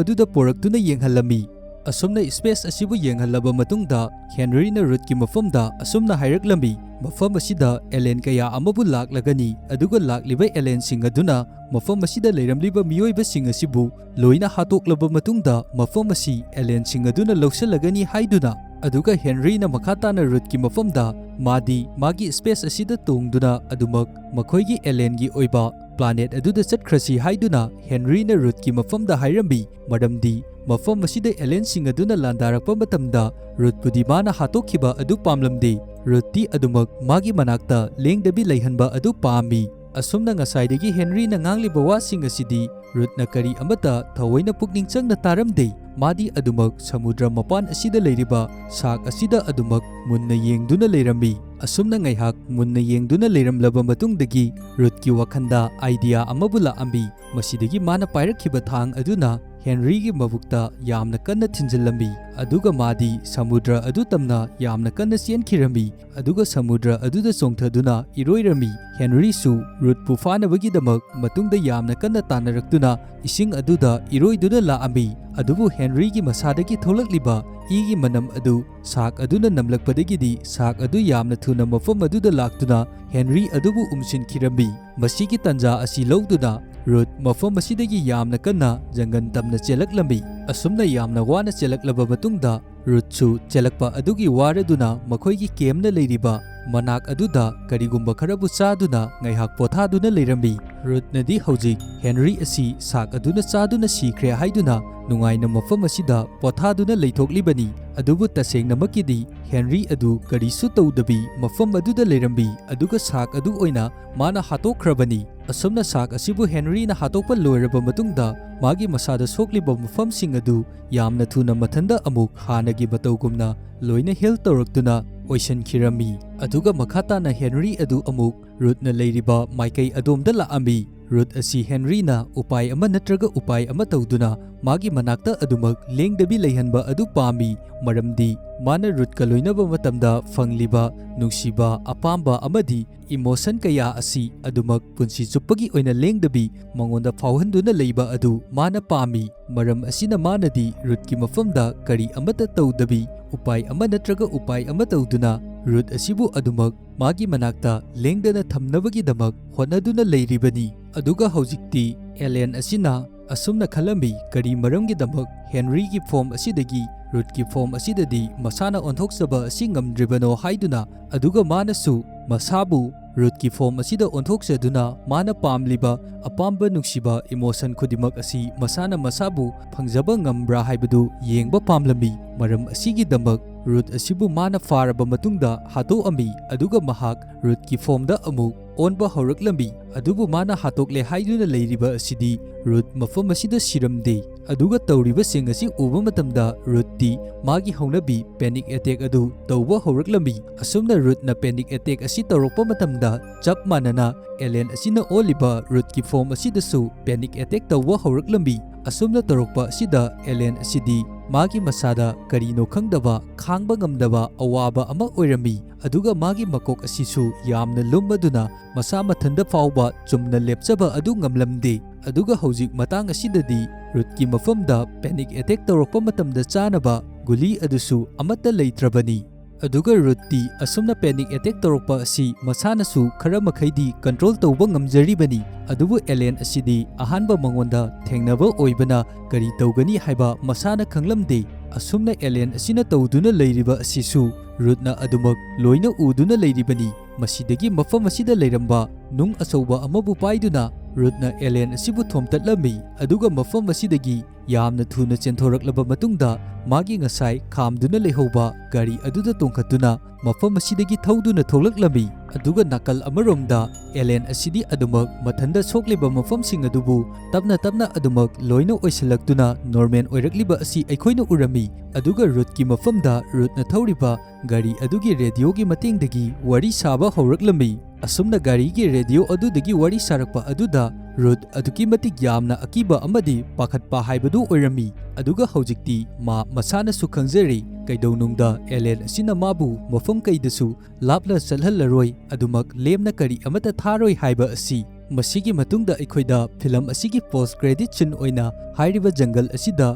ꯑꯗꯨꯗ ꯄꯣꯔꯛꯇꯨꯅ ꯌꯦꯡꯍꯜꯂꯝꯃꯤ꯫ ꯑꯁꯨꯝꯅ ꯁ꯭ꯄꯦꯁ ꯑꯁꯤꯕꯨ ꯌꯦꯡꯍꯜꯂꯕ ꯃꯇꯨꯡꯗ, ꯍꯦꯟꯔꯤꯅ ꯔꯨꯠꯀꯤ ꯃꯐꯝꯗ ꯑꯁꯨꯝꯅ ꯍꯥꯏꯔꯛꯂꯝꯃꯤ, "ꯃꯐꯝ ꯑꯁꯤꯗ ꯑꯦꯂꯦꯟ ꯀꯌꯥ ꯑꯃꯕꯨ ꯂꯥꯛꯂꯒꯅꯤ, ꯑꯗꯨꯒ ꯂꯥꯛꯂꯤꯕ ꯑꯦꯂꯦꯟꯁꯤꯡ ꯑꯗꯨꯅ ꯃꯐꯝ ꯑꯁꯤꯗ ꯂꯩꯔꯝꯂꯤꯕ ꯃꯤꯑꯣꯏꯕꯁꯤꯡ ꯑꯁꯤꯕꯨ ꯂꯣꯏꯅ ꯍꯥꯠꯇꯣꯛꯂꯕ ꯃꯇꯨꯡꯗ, ꯃꯐꯝ ꯑꯁꯤ ꯑꯦꯂꯦꯟꯁꯤꯡ ꯑꯗꯨꯅ ꯂꯧꯁꯤꯜꯂꯒꯅꯤ" ꯍꯥꯏꯗꯨꯅ꯫ ꯑꯗꯨꯒ ꯍꯦꯟꯔꯤꯅ ꯃꯈꯥ ꯇꯥꯅ ꯔꯨꯠꯀꯤ ꯃꯐꯝꯗ, ꯃꯥꯗꯤ ꯃꯥꯒꯤ ꯁ꯭ꯄꯦꯁ ꯑꯁꯤꯗ ꯇꯣꯡꯗꯨꯅ ꯑꯗꯨꯃꯛ ꯃꯈꯣꯏꯒꯤ ꯑꯦꯂꯦꯟꯒꯤ ꯑꯣꯏꯕ ꯄ꯭ꯂꯥꯅꯦꯠ ꯑꯗꯨꯗ ꯆꯠꯈ꯭ꯔꯁꯤ ꯍꯥꯏꯗꯨꯅ ꯍꯦꯟꯔꯤꯅ ꯔꯨꯠꯀꯤ ꯃꯐꯝꯗ ꯍꯥꯏꯔꯝꯃꯤ, ꯃꯔꯝꯗꯤ ꯃꯐꯝ ꯑꯁꯤꯗ ꯑꯦꯂꯦꯟꯁꯤꯡ ꯑꯗꯨꯅ ꯂꯥꯟꯗꯥꯔꯛꯄ ꯃꯇꯝꯗ ꯔꯨꯠꯄꯨꯗꯤ ꯃꯥꯅ ꯍꯥꯠꯇꯣꯛꯈꯤꯕ ꯑꯗꯨ ꯄꯥꯝꯂꯝꯗꯦ꯫ ꯔꯨꯠꯇꯤ ꯑꯗꯨꯃꯛ ꯃꯥꯒꯤ ꯃꯅꯥꯛꯇ ꯂꯦꯡꯗꯕꯤ ꯂꯩꯍꯟꯕ ꯑꯗꯨ ꯄꯥꯝꯃꯤ꯫ ꯑꯁꯨꯝꯅ ꯉꯁꯥꯏꯗꯒꯤ ꯍꯦꯟꯔꯤꯅ ꯉꯥꯡꯂꯤꯕ ꯋꯥꯁꯤꯡ ꯑꯁꯤꯗꯤ ꯔꯨꯠꯅ ꯀꯔꯤ ꯑꯃꯠꯇ ꯊꯑꯣꯏꯅ ꯄꯨꯛꯅꯤꯡ ꯆꯪꯅ ꯇꯥꯔꯝꯗꯦ꯫ ꯃꯥꯗꯤ ꯑꯗꯨꯃꯛ ꯁꯃꯨꯗ꯭ꯔ ꯃꯄꯥꯟ ꯑꯁꯤꯗ ꯂꯩꯔꯤꯕ ꯁꯥꯛ ꯑꯁꯤꯗ ꯑꯗꯨꯃꯛ ꯃꯨꯟꯅ ꯌꯦꯡꯗꯨꯅ ꯂꯩꯔꯝꯃꯤ꯫ ꯑꯁꯨꯝꯅ ꯉꯥꯏꯍꯥꯛ ꯃꯨꯟꯅ ꯌꯦꯡꯗꯨꯅ ꯂꯩꯔꯝꯂꯕ ꯃꯇꯨꯡꯗꯒꯤ ꯔꯨꯠꯀꯤ ꯋꯥꯈꯜꯗ ꯑꯥꯏꯗꯤꯌꯥ ꯑꯃꯕꯨ ꯂꯥꯛꯑꯝꯃꯤ꯫ ꯃꯁꯤꯗꯒꯤ ꯃꯥꯅ ꯄꯥꯏꯔꯛꯈꯤꯕ ꯊꯥꯡ ꯑꯗꯨꯅ ꯍꯦꯟꯔꯤꯒꯤ ꯃꯕꯨꯛꯇ ꯌꯥꯝꯅ ꯀꯟꯅ ꯊꯤꯟꯖꯤꯜꯂꯝꯃꯤ, ꯑꯗꯨꯒ ꯃꯥꯗꯤ ꯁꯃꯨꯗ꯭ꯔ ꯑꯗꯨ ꯇꯝꯅ ꯌꯥꯝꯅ ꯀꯟꯅ ꯆꯦꯟꯈꯤꯔꯝꯃꯤ, ꯑꯗꯨꯒ ꯁꯃꯨꯗ꯭ꯔ ꯑꯗꯨꯗ ꯆꯣꯡꯊꯗꯨꯅ ꯏꯔꯣꯏꯔꯝꯃꯤ꯫ ꯍꯦꯟꯔꯤꯁꯨ ꯔꯨꯠꯄꯨ ꯐꯥꯅꯕꯒꯤꯗꯃꯛ ꯃꯇꯨꯡꯗ ꯌꯥꯝꯅ ꯀꯟꯅ ꯇꯥꯟꯅꯔꯛꯇꯨꯅ ꯏꯁꯤꯡ ꯑꯗꯨꯗ ꯏꯔꯣꯏꯗꯨꯅ ꯂꯥꯛꯑꯝꯃꯤ꯫ ꯑꯗꯨꯕꯨ ꯍꯦꯟꯔꯤꯒꯤ ꯃꯁꯥꯗꯒꯤ ꯊꯣꯛꯂꯛꯂꯤꯕ ꯏꯒꯤ ꯃꯅꯝ ꯑꯗꯨ ꯁꯥꯛ ꯑꯗꯨꯅ ꯅꯝꯂꯛꯄꯗꯒꯤꯗꯤ ꯁꯥꯛ ꯑꯗꯨ ꯌꯥꯝꯅ ꯊꯨꯅ ꯃꯐꯝ ꯑꯗꯨꯗ ꯂꯥꯛꯇꯨꯅ ꯍꯦꯟꯔꯤ ꯑꯗꯨꯕꯨ ꯎꯝꯁꯤꯟꯈꯤꯔꯝꯃꯤ꯫ ꯃꯁꯤꯒꯤ ꯇꯥꯟꯖꯥ ꯑꯁꯤ ꯂꯧꯗꯨꯅ ꯔꯨꯠ ꯃꯐꯝ ꯑꯁꯤꯗꯒꯤ ꯌꯥꯝꯅ ꯀꯟꯅ ꯖꯪꯒꯜ ꯇꯝꯅ ꯆꯦꯜꯂꯛꯂꯝꯃꯤ꯫ ꯑꯁꯨꯝꯅ ꯌꯥꯝꯅ ꯋꯥꯅ ꯆꯦꯜꯂꯛꯂꯕ ꯃꯇꯨꯡꯗ ꯔꯨꯠꯁꯨ ꯆꯦꯜꯂꯛꯄ ꯑꯗꯨꯒꯤ ꯋꯥꯔꯗꯨꯅ ꯃꯈꯣꯏꯒꯤ ꯀꯦꯝꯅ ꯂꯩꯔꯤꯕ ꯃꯅꯥꯛ ꯑꯗꯨꯗ ꯀꯔꯤꯒꯨꯝꯕ ꯈꯔꯕꯨ ꯆꯥꯗꯨꯅ ꯉꯥꯏꯍꯥꯛ ꯄꯣꯊꯥꯗꯨꯅ ꯂꯩꯔꯝꯃꯤ꯫ ꯔꯨꯠꯅꯗꯤ ꯍꯧꯖꯤꯛ ꯍꯦꯅꯔꯤ ꯑꯁꯤ ꯁꯥꯛ ꯑꯗꯨꯅ ꯆꯥꯗꯨꯅ ꯁꯤꯈ꯭ꯔꯦ ꯍꯥꯏꯗꯨꯅ ꯅꯨꯡꯉꯥꯏꯅ ꯃꯐꯝ ꯑꯁꯤꯗ ꯄꯣꯊꯥꯗꯨꯅ ꯂꯩꯊꯣꯛꯂꯤꯕꯅꯤ꯫ ꯑꯗꯨꯕꯨ ꯇꯁꯦꯡꯅꯃꯛꯀꯤꯗꯤ ꯍꯦꯅꯔꯤ ꯑꯗꯨ ꯀꯔꯤꯁꯨ ꯇꯧꯗꯕꯤ ꯃꯐꯝ ꯑꯗꯨꯗ ꯂꯩꯔꯝꯃꯤ, ꯑꯗꯨꯒ ꯁꯥꯛ ꯑꯗꯨ ꯑꯣꯏꯅ ꯃꯥꯅ ꯍꯥꯠꯇꯣꯛꯈ꯭ꯔꯕꯅꯤ꯫ ꯑꯁꯨꯝꯅ ꯁꯥꯛ ꯑꯁꯤꯕꯨ ꯍꯦꯅꯔꯤꯅ ꯍꯥꯠꯇꯣꯛꯄ ꯂꯣꯏꯔꯕ ꯃꯇꯨꯡꯗ ꯃꯥꯒꯤ ꯃꯁꯥꯗ ꯁꯣꯛꯂꯤꯕ ꯃꯐꯝꯁꯤꯡ ꯑꯗꯨ ꯌꯥꯝꯅ ꯊꯨꯅ ꯃꯊꯟꯗ ꯑꯃꯨꯛ ꯍꯥꯟꯅꯒꯤ ꯃꯇꯧꯒꯨꯝꯅ ꯂꯣꯏꯅ ꯍꯤꯜ ꯇꯧꯔꯛꯇꯨꯅ ꯑꯣꯏꯁꯤꯟꯈꯤꯔꯝꯃꯤ꯫ ꯑꯗꯨꯒ ꯃꯈꯥ ꯇꯥꯅ ꯍꯦꯅꯔꯤ ꯑꯗꯨ ꯑꯃꯨꯛ ꯔꯨꯠꯅ ꯂꯩꯔꯤꯕ ꯃꯥꯏꯀꯩ ꯑꯗꯣꯝꯗ ꯂꯥꯛꯑꯝꯃꯤ꯫ ꯔꯨꯠ ꯑꯁꯤ ꯍꯦꯅꯔꯤꯅ ꯎꯄꯥꯏ ꯑꯃ ꯅꯠꯇ꯭ꯔꯒ ꯎꯄꯥꯏ ꯑꯃ ꯇꯧꯗꯨꯅ ꯃꯥꯒꯤ ꯃꯅꯥꯛꯇ ꯑꯗꯨꯃꯛ ꯂꯦꯡꯗꯕꯤ ꯂꯩꯍꯟꯕ ꯑꯗꯨ ꯄꯥꯝꯃꯤ, ꯃꯔꯝꯗꯤ ꯃꯥꯅ ꯔꯨꯠꯀ ꯂꯣꯏꯅꯕ ꯃꯇꯝꯗ ꯐꯪꯂꯤꯕ ꯅꯨꯡꯁꯤꯕ, ꯑꯄꯥꯝꯕ ꯑꯃꯗꯤ ꯏꯃꯣꯁꯟ ꯀꯌꯥ ꯑꯁꯤ ꯑꯗꯨꯃꯛ ꯄꯨꯟꯁꯤ ꯆꯨꯞꯄꯒꯤ ꯑꯣꯏꯅ ꯂꯦꯡꯗꯕꯤ ꯃꯉꯣꯟꯗ ꯐꯥꯎꯍꯟꯗꯨꯅ ꯂꯩꯕ ꯑꯗꯨ ꯃꯥꯅ ꯄꯥꯝꯃꯤ꯫ ꯃꯔꯝ ꯑꯁꯤꯅ ꯃꯥꯅꯗꯤ ꯔꯨꯠꯀꯤ ꯃꯐꯝꯗ ꯀꯔꯤ ꯑꯃꯠꯇ ꯇꯧꯗꯕꯤ, ꯎꯄꯥꯏ ꯑꯃ ꯅꯠꯇ꯭ꯔꯒ ꯎꯄꯥꯏ ꯑꯃ ꯇꯧꯗꯨꯅ ꯔꯨꯠ ꯑꯁꯤꯕꯨ ꯑꯗꯨꯃꯛ ꯃꯥꯒꯤ ꯃꯅꯥꯛꯇ ꯂꯦꯡꯗꯅ ꯊꯝꯅꯕꯒꯤꯗꯃꯛ ꯍꯣꯠꯅꯗꯨꯅ ꯂꯩꯔꯤꯕꯅꯤ꯫ ꯑꯗꯨꯒ ꯍꯧꯖꯤꯛꯇꯤ ꯑꯦꯂꯦꯟ ꯑꯁꯤꯅ ꯑꯁꯨꯝꯅ ꯈꯜꯂꯝꯃꯤ, ꯀꯔꯤ ꯃꯔꯝꯒꯤꯗꯃꯛ ꯍꯦꯅꯔꯤꯒꯤ ꯐꯣꯝ ꯑꯁꯤꯗꯒꯤ ꯔꯨꯠꯀꯤ ꯐꯣꯝ ꯑꯁꯤꯗꯗꯤ ꯃꯁꯥꯅ ꯑꯣꯟꯊꯣꯛꯆꯕ ꯑꯁꯤ ꯉꯝꯗ꯭ꯔꯤꯕꯅꯣ ꯍꯥꯏꯗꯨꯅ꯫ ꯑꯗꯨꯒ ꯃꯥꯅꯁꯨ ꯃꯁꯥꯕꯨ ꯔꯨꯠꯀꯤ ꯐꯣꯝ ꯑꯁꯤꯗ ꯑꯣꯟꯊꯣꯛꯆꯗꯨꯅ ꯃꯥꯅ ꯄꯥꯝꯂꯤꯕ ꯑꯄꯥꯝꯕ ꯅꯨꯡꯁꯤꯕ ꯏꯃꯣꯁꯟ ꯈꯨꯗꯤꯡꯃꯛ ꯑꯁꯤ ꯃꯁꯥꯅ ꯃꯁꯥꯕꯨ ꯐꯪꯖꯕ ꯉꯝꯕ꯭ꯔꯥ ꯍꯥꯏꯕꯗꯨ ꯌꯦꯡꯕ ꯄꯥꯝꯂꯝꯃꯤ꯫ ꯃꯔꯝ ꯑꯁꯤꯒꯤꯗꯃꯛ ꯔꯨꯠ ꯑꯁꯤꯕꯨ ꯃꯥꯅ ꯐꯥꯔꯕ ꯃꯇꯨꯡꯗ ꯍꯥꯠꯇꯣꯛꯑꯝꯃꯤ, ꯑꯗꯨꯒ ꯃꯍꯥꯛ ꯔꯨꯠꯀꯤ ꯐꯣꯝꯗ ꯑꯃꯨꯛ ꯑꯣꯟꯕ ꯍꯧꯔꯛꯂꯝꯃꯤ꯫ ꯑꯗꯨꯕꯨ ꯃꯥꯅ ꯍꯥꯠꯇꯣꯛꯂꯦ ꯍꯥꯏꯗꯨꯅ ꯂꯩꯔꯤꯕ ꯑꯁꯤꯗꯤ ꯔꯨꯠ ꯃꯐꯝ ꯑꯁꯤꯗ ꯁꯤꯔꯝꯗꯦ꯫ ꯑꯗꯨꯒ ꯇꯧꯔꯤꯕꯁꯤꯡ ꯑꯁꯤ ꯎꯕ ꯃꯇꯝꯗ ꯔꯨꯠꯇꯤ ꯃꯥꯒꯤ ꯍꯧꯅꯕꯤ ꯄꯦꯅꯤꯛ ꯑꯦꯇꯦꯛ ꯑꯗꯨ ꯇꯧꯕ ꯍꯧꯔꯛꯂꯝꯃꯤ꯫ ꯑꯁꯨꯝꯅ ꯔꯨꯠꯅ ꯄꯦꯅꯤꯛ ꯑꯦꯇꯦꯛ ꯑꯁꯤ ꯇꯧꯔꯛꯄ ꯃꯇꯝꯗ ꯆꯞ ꯃꯥꯟꯅꯅ ꯑꯦꯂꯦꯟ ꯑꯁꯤꯅ ꯑꯣꯜꯂꯤꯕ ꯔꯨꯠꯀꯤ ꯐꯣꯝ ꯑꯁꯤꯗꯁꯨ ꯄꯦꯅꯤꯛ ꯑꯦꯇꯦꯛ ꯇꯧꯕ ꯍꯧꯔꯛꯂꯝꯃꯤ꯫ ꯑꯁꯨꯝꯅ ꯇꯧꯔꯛꯄ ꯑꯁꯤꯗ ꯑꯦꯂꯦꯟ ꯑꯁꯤꯗꯤ ꯃꯥꯒꯤ ꯃꯁꯥꯗ ꯀꯔꯤꯅꯣ ꯈꯪꯗꯕ, ꯈꯥꯡꯕ ꯉꯝꯗꯕ ꯑꯋꯥꯕ ꯑꯃ ꯑꯣꯏꯔꯝꯃꯤ꯫ ꯑꯗꯨꯒ ꯃꯥꯒꯤ ꯃꯀꯣꯛ ꯑꯁꯤꯁꯨ ꯌꯥꯝꯅ ꯂꯨꯝꯃꯗꯨꯅ ꯃꯁꯥ ꯃꯊꯟꯇ ꯐꯥꯎꯕ ꯆꯨꯝꯅ ꯂꯦꯞꯆꯕ ꯑꯗꯨ ꯉꯝꯂꯝꯗꯦ꯫ ꯑꯗꯨꯒ ꯍꯧꯖꯤꯛ ꯃꯇꯥꯡ ꯑꯁꯤꯗꯗꯤ ꯔꯨꯠꯀꯤ ꯃꯐꯝꯗ ꯄꯦꯅꯤꯛ ꯑꯦꯇꯦꯛ ꯇꯧꯔꯛꯄ ꯃꯇꯝꯗ ꯆꯥꯅꯕ ꯒꯨꯂꯤ ꯑꯗꯨꯁꯨ ꯑꯃꯠꯇ ꯂꯩꯇ꯭ꯔꯕꯅꯤ꯫ ꯑꯗꯨꯒ ꯔꯨꯠꯇꯤ ꯑꯁꯨꯝꯅ ꯄꯦꯅꯤꯛ ꯑꯦꯇꯦꯛ ꯇꯧꯔꯛꯄ ꯑꯁꯤ ꯃꯁꯥꯅꯁꯨ ꯈꯔ ꯃꯈꯩꯗꯤ ꯀꯟꯇ꯭ꯔꯣꯜ ꯇꯧꯕ ꯉꯝꯖꯔꯤꯕꯅꯤ꯫ ꯑꯗꯨꯕꯨ ꯑꯦꯂꯦꯟ ꯑꯁꯤꯗꯤ ꯑꯍꯥꯟꯕ ꯃꯉꯣꯟꯗ ꯊꯦꯡꯅꯕ ꯑꯣꯏꯕꯅ ꯀꯔꯤ ꯇꯧꯒꯅꯤ ꯍꯥꯏꯕ ꯃꯁꯥꯅ ꯈꯪꯂꯝꯗꯦ꯫ ꯑꯁꯨꯝꯅ alien ꯑꯁꯤꯅ ꯇꯧꯗꯨꯅ ꯂꯩꯔꯤꯕ ꯑꯁꯤꯁꯨ ꯔꯨꯠꯅ ꯑꯗꯨꯃꯛ ꯂꯣꯏꯅ ꯎꯗꯨꯅ ꯂꯩꯔꯤꯕꯅꯤ꯫ ꯃꯁꯤꯗꯒꯤ ꯃꯐꯝ ꯑꯁꯤꯗ ꯂꯩꯔꯝꯕ ꯅꯨꯡ ꯑꯆꯧꯕ ꯑꯃꯕꯨ ꯄꯥꯏꯗꯨꯅ ꯔꯨꯠꯅ alien ꯑꯁꯤꯕꯨ ꯊꯣꯝꯇꯠꯂꯝꯃꯤ꯫ ꯑꯗꯨꯒ ꯃꯐꯝ ꯑꯁꯤꯗꯒꯤ ꯌꯥꯝꯅ ꯊꯨꯅ ꯆꯦꯟꯊꯣꯔꯛꯂꯕ ꯃꯇꯨꯡꯗ ꯃꯥꯒꯤ ꯉꯁꯥꯏ ꯈꯥꯝꯗꯨꯅ ꯂꯩꯍꯧꯕ ꯒꯥꯔꯤ ꯑꯗꯨꯗ ꯇꯣꯡꯈꯠꯇꯨꯅ ꯃꯐꯝ ꯑꯁꯤꯗꯒꯤ ꯊꯧꯗꯨꯅ ꯊꯣꯛꯂꯛꯂꯝꯃꯤ꯫ ꯑꯗꯨꯒ ꯅꯥꯀꯜ ꯑꯃꯔꯣꯝꯗ alien ꯑꯁꯤꯗꯤ ꯑꯗꯨꯃꯛ ꯃꯊꯟꯗ ꯁꯣꯛꯂꯤꯕ ꯃꯐꯝꯁꯤꯡ ꯑꯗꯨꯕꯨ ꯇꯞꯅ ꯇꯞꯅ ꯑꯗꯨꯃꯛ ꯂꯣꯏꯅ ꯑꯣꯏꯁꯤꯜꯂꯛꯇꯨꯅ normal ꯑꯣꯏꯔꯛꯂꯤꯕ ꯑꯁꯤ ꯑꯩꯈꯣꯏꯅ ꯎꯔꯝꯃꯤ꯫ ꯑꯗꯨꯒ ꯔꯨꯠꯀꯤ ꯃꯐꯝꯗ ꯔꯨꯠꯅ ꯊꯧꯔꯤꯕ ꯒꯥꯔꯤ ꯑꯗꯨꯒꯤ radioꯒꯤ ꯃꯇꯦꯡꯗꯒꯤ ꯋꯥꯔꯤ ꯁꯥꯕ ꯍꯧꯔꯛꯂꯝꯃꯤ꯫ ꯑꯁꯨꯝꯅ ꯒꯥꯔꯤꯒꯤ radio ꯑꯗꯨꯗꯒꯤ ꯋꯥꯔꯤ ꯁꯥꯔꯛꯄ ꯑꯗꯨꯗ ꯔꯨꯠ ꯑꯗꯨꯛꯀꯤ ꯃꯇꯤꯛ ꯌꯥꯝꯅ ꯑꯀꯤꯕ ꯑꯃꯗꯤ ꯄꯥꯈꯠꯄ ꯍꯥꯏꯕꯗꯨ ꯑꯣꯏꯔꯝꯃꯤ꯫ ꯑꯗꯨꯒ ꯍꯧꯖꯤꯛꯇꯤ ꯃꯥ ꯃꯁꯥꯅꯁꯨ ꯈꯪꯖꯔꯦ, ꯀꯩꯗꯧꯅꯨꯡꯗ alien ꯑꯁꯤꯅ ꯃꯥꯕꯨ ꯃꯐꯝ ꯀꯩꯗꯁꯨ ꯂꯥꯞꯅ ꯆꯠꯍꯜꯂꯔꯣꯏ, ꯑꯗꯨꯃꯛ ꯂꯦꯝꯅ ꯀꯔꯤ ꯑꯃꯠꯇ ꯊꯥꯔꯣꯏ ꯍꯥꯏꯕ ꯑꯁꯤ꯫ ꯃꯁꯤꯒꯤ ꯃꯇꯨꯡꯗ ꯑꯩꯈꯣꯏꯗ film ꯑꯁꯤꯒꯤ post credit scene ꯑꯣꯏꯅ ꯍꯥꯏꯔꯤꯕ ꯖꯪꯒꯜ ꯑꯁꯤꯗ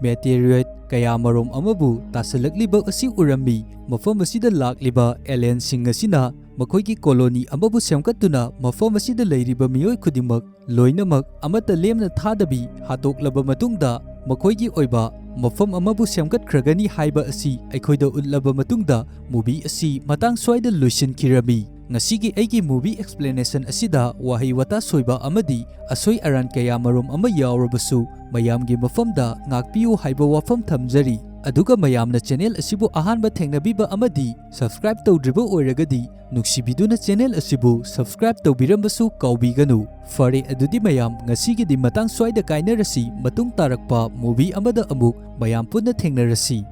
meteoroid ꯀꯌꯥꯃꯔꯣꯝ ꯑꯃꯕꯨ ꯇꯥꯁꯤꯜꯂꯛꯂꯤꯕ ꯑꯁꯤ ꯎꯔꯝꯃꯤ꯫ ꯃꯐꯝ ꯑꯁꯤꯗ ꯂꯥꯛꯂꯤꯕ alienꯁꯤꯡ ꯑꯁꯤꯅ ꯃꯈꯣꯏꯒꯤ colony ꯑꯃꯕꯨ ꯁꯦꯝꯒꯠꯇꯨꯅ ꯃꯐꯝ ꯑꯁꯤꯗ ꯂꯩꯔꯤꯕ ꯃꯤꯑꯣꯏ ꯈꯨꯗꯤꯡꯃꯛ ꯂꯣꯏꯅꯃꯛ ꯑꯃꯠꯇ ꯂꯦꯝꯅ ꯊꯥꯗꯕꯤ ꯍꯥꯠꯇꯣꯛꯂꯕ ꯃꯇꯨꯡꯗ ꯃꯈꯣꯏꯒꯤ ꯑꯣꯏꯕ ꯃꯐꯝ ꯑꯃꯕꯨ ꯁꯦꯝꯒꯠꯈ꯭ꯔꯒꯅꯤ ꯍꯥꯏꯕ ꯑꯁꯤ ꯑꯩꯈꯣꯏꯗ ꯎꯠꯂꯕ ꯃꯇꯨꯡꯗ movie ꯑꯁꯤ ꯃꯇꯥꯡ ꯁ꯭ꯋꯥꯏꯗ ꯂꯣꯏꯁꯤꯟꯈꯤꯔꯝꯃꯤ꯫ ꯉꯁꯤꯒꯤ ꯑꯩꯒꯤ movie explanation ꯑꯁꯤꯗ ꯋꯥꯍꯩ ꯋꯥꯇꯥ ꯁꯣꯏꯕ ꯑꯃꯗꯤ ꯑꯁꯣꯏ ꯑꯔꯥꯟ ꯀꯌꯥꯃꯔꯣꯝ ꯑꯃ ꯌꯥꯎꯔꯕꯁꯨ ꯃꯌꯥꯝꯒꯤ ꯃꯐꯝꯗ ꯉꯥꯛꯄꯤꯌꯨ ꯍꯥꯏꯕ ꯋꯥꯐꯝ ꯊꯝꯖꯔꯤ꯫ ꯑꯗꯨꯒ ꯃꯌꯥꯝꯅ channel ꯑꯁꯤꯕꯨ ꯑꯍꯥꯟꯕ ꯊꯦꯡꯅꯕꯤꯕ ꯑꯃꯗꯤ subscribe ꯇꯧꯗ꯭ꯔꯤꯕ ꯑꯣꯏꯔꯒꯗꯤ ꯅꯨꯡꯁꯤꯕꯤꯗꯨꯅ channel ꯑꯁꯤꯕꯨ subscribe ꯇꯧꯕꯤꯔꯝꯕꯁꯨ ꯀꯥꯎꯕꯤꯒꯅꯨ꯫ ꯐꯔꯦ, ꯑꯗꯨꯗꯤ ꯃꯌꯥꯝ ꯉꯁꯤꯒꯤꯗꯤ ꯃꯇꯥꯡ ꯁ꯭ꯋꯥꯏꯗ ꯀꯥꯏꯅꯔꯁꯤ, ꯃꯇꯨꯡ ꯇꯥꯔꯛꯄ movie ꯑꯃꯗ ꯑꯃꯨꯛ ꯃꯌꯥꯝ ꯄꯨꯟꯅ ꯊꯦꯡꯅꯔꯁꯤ꯫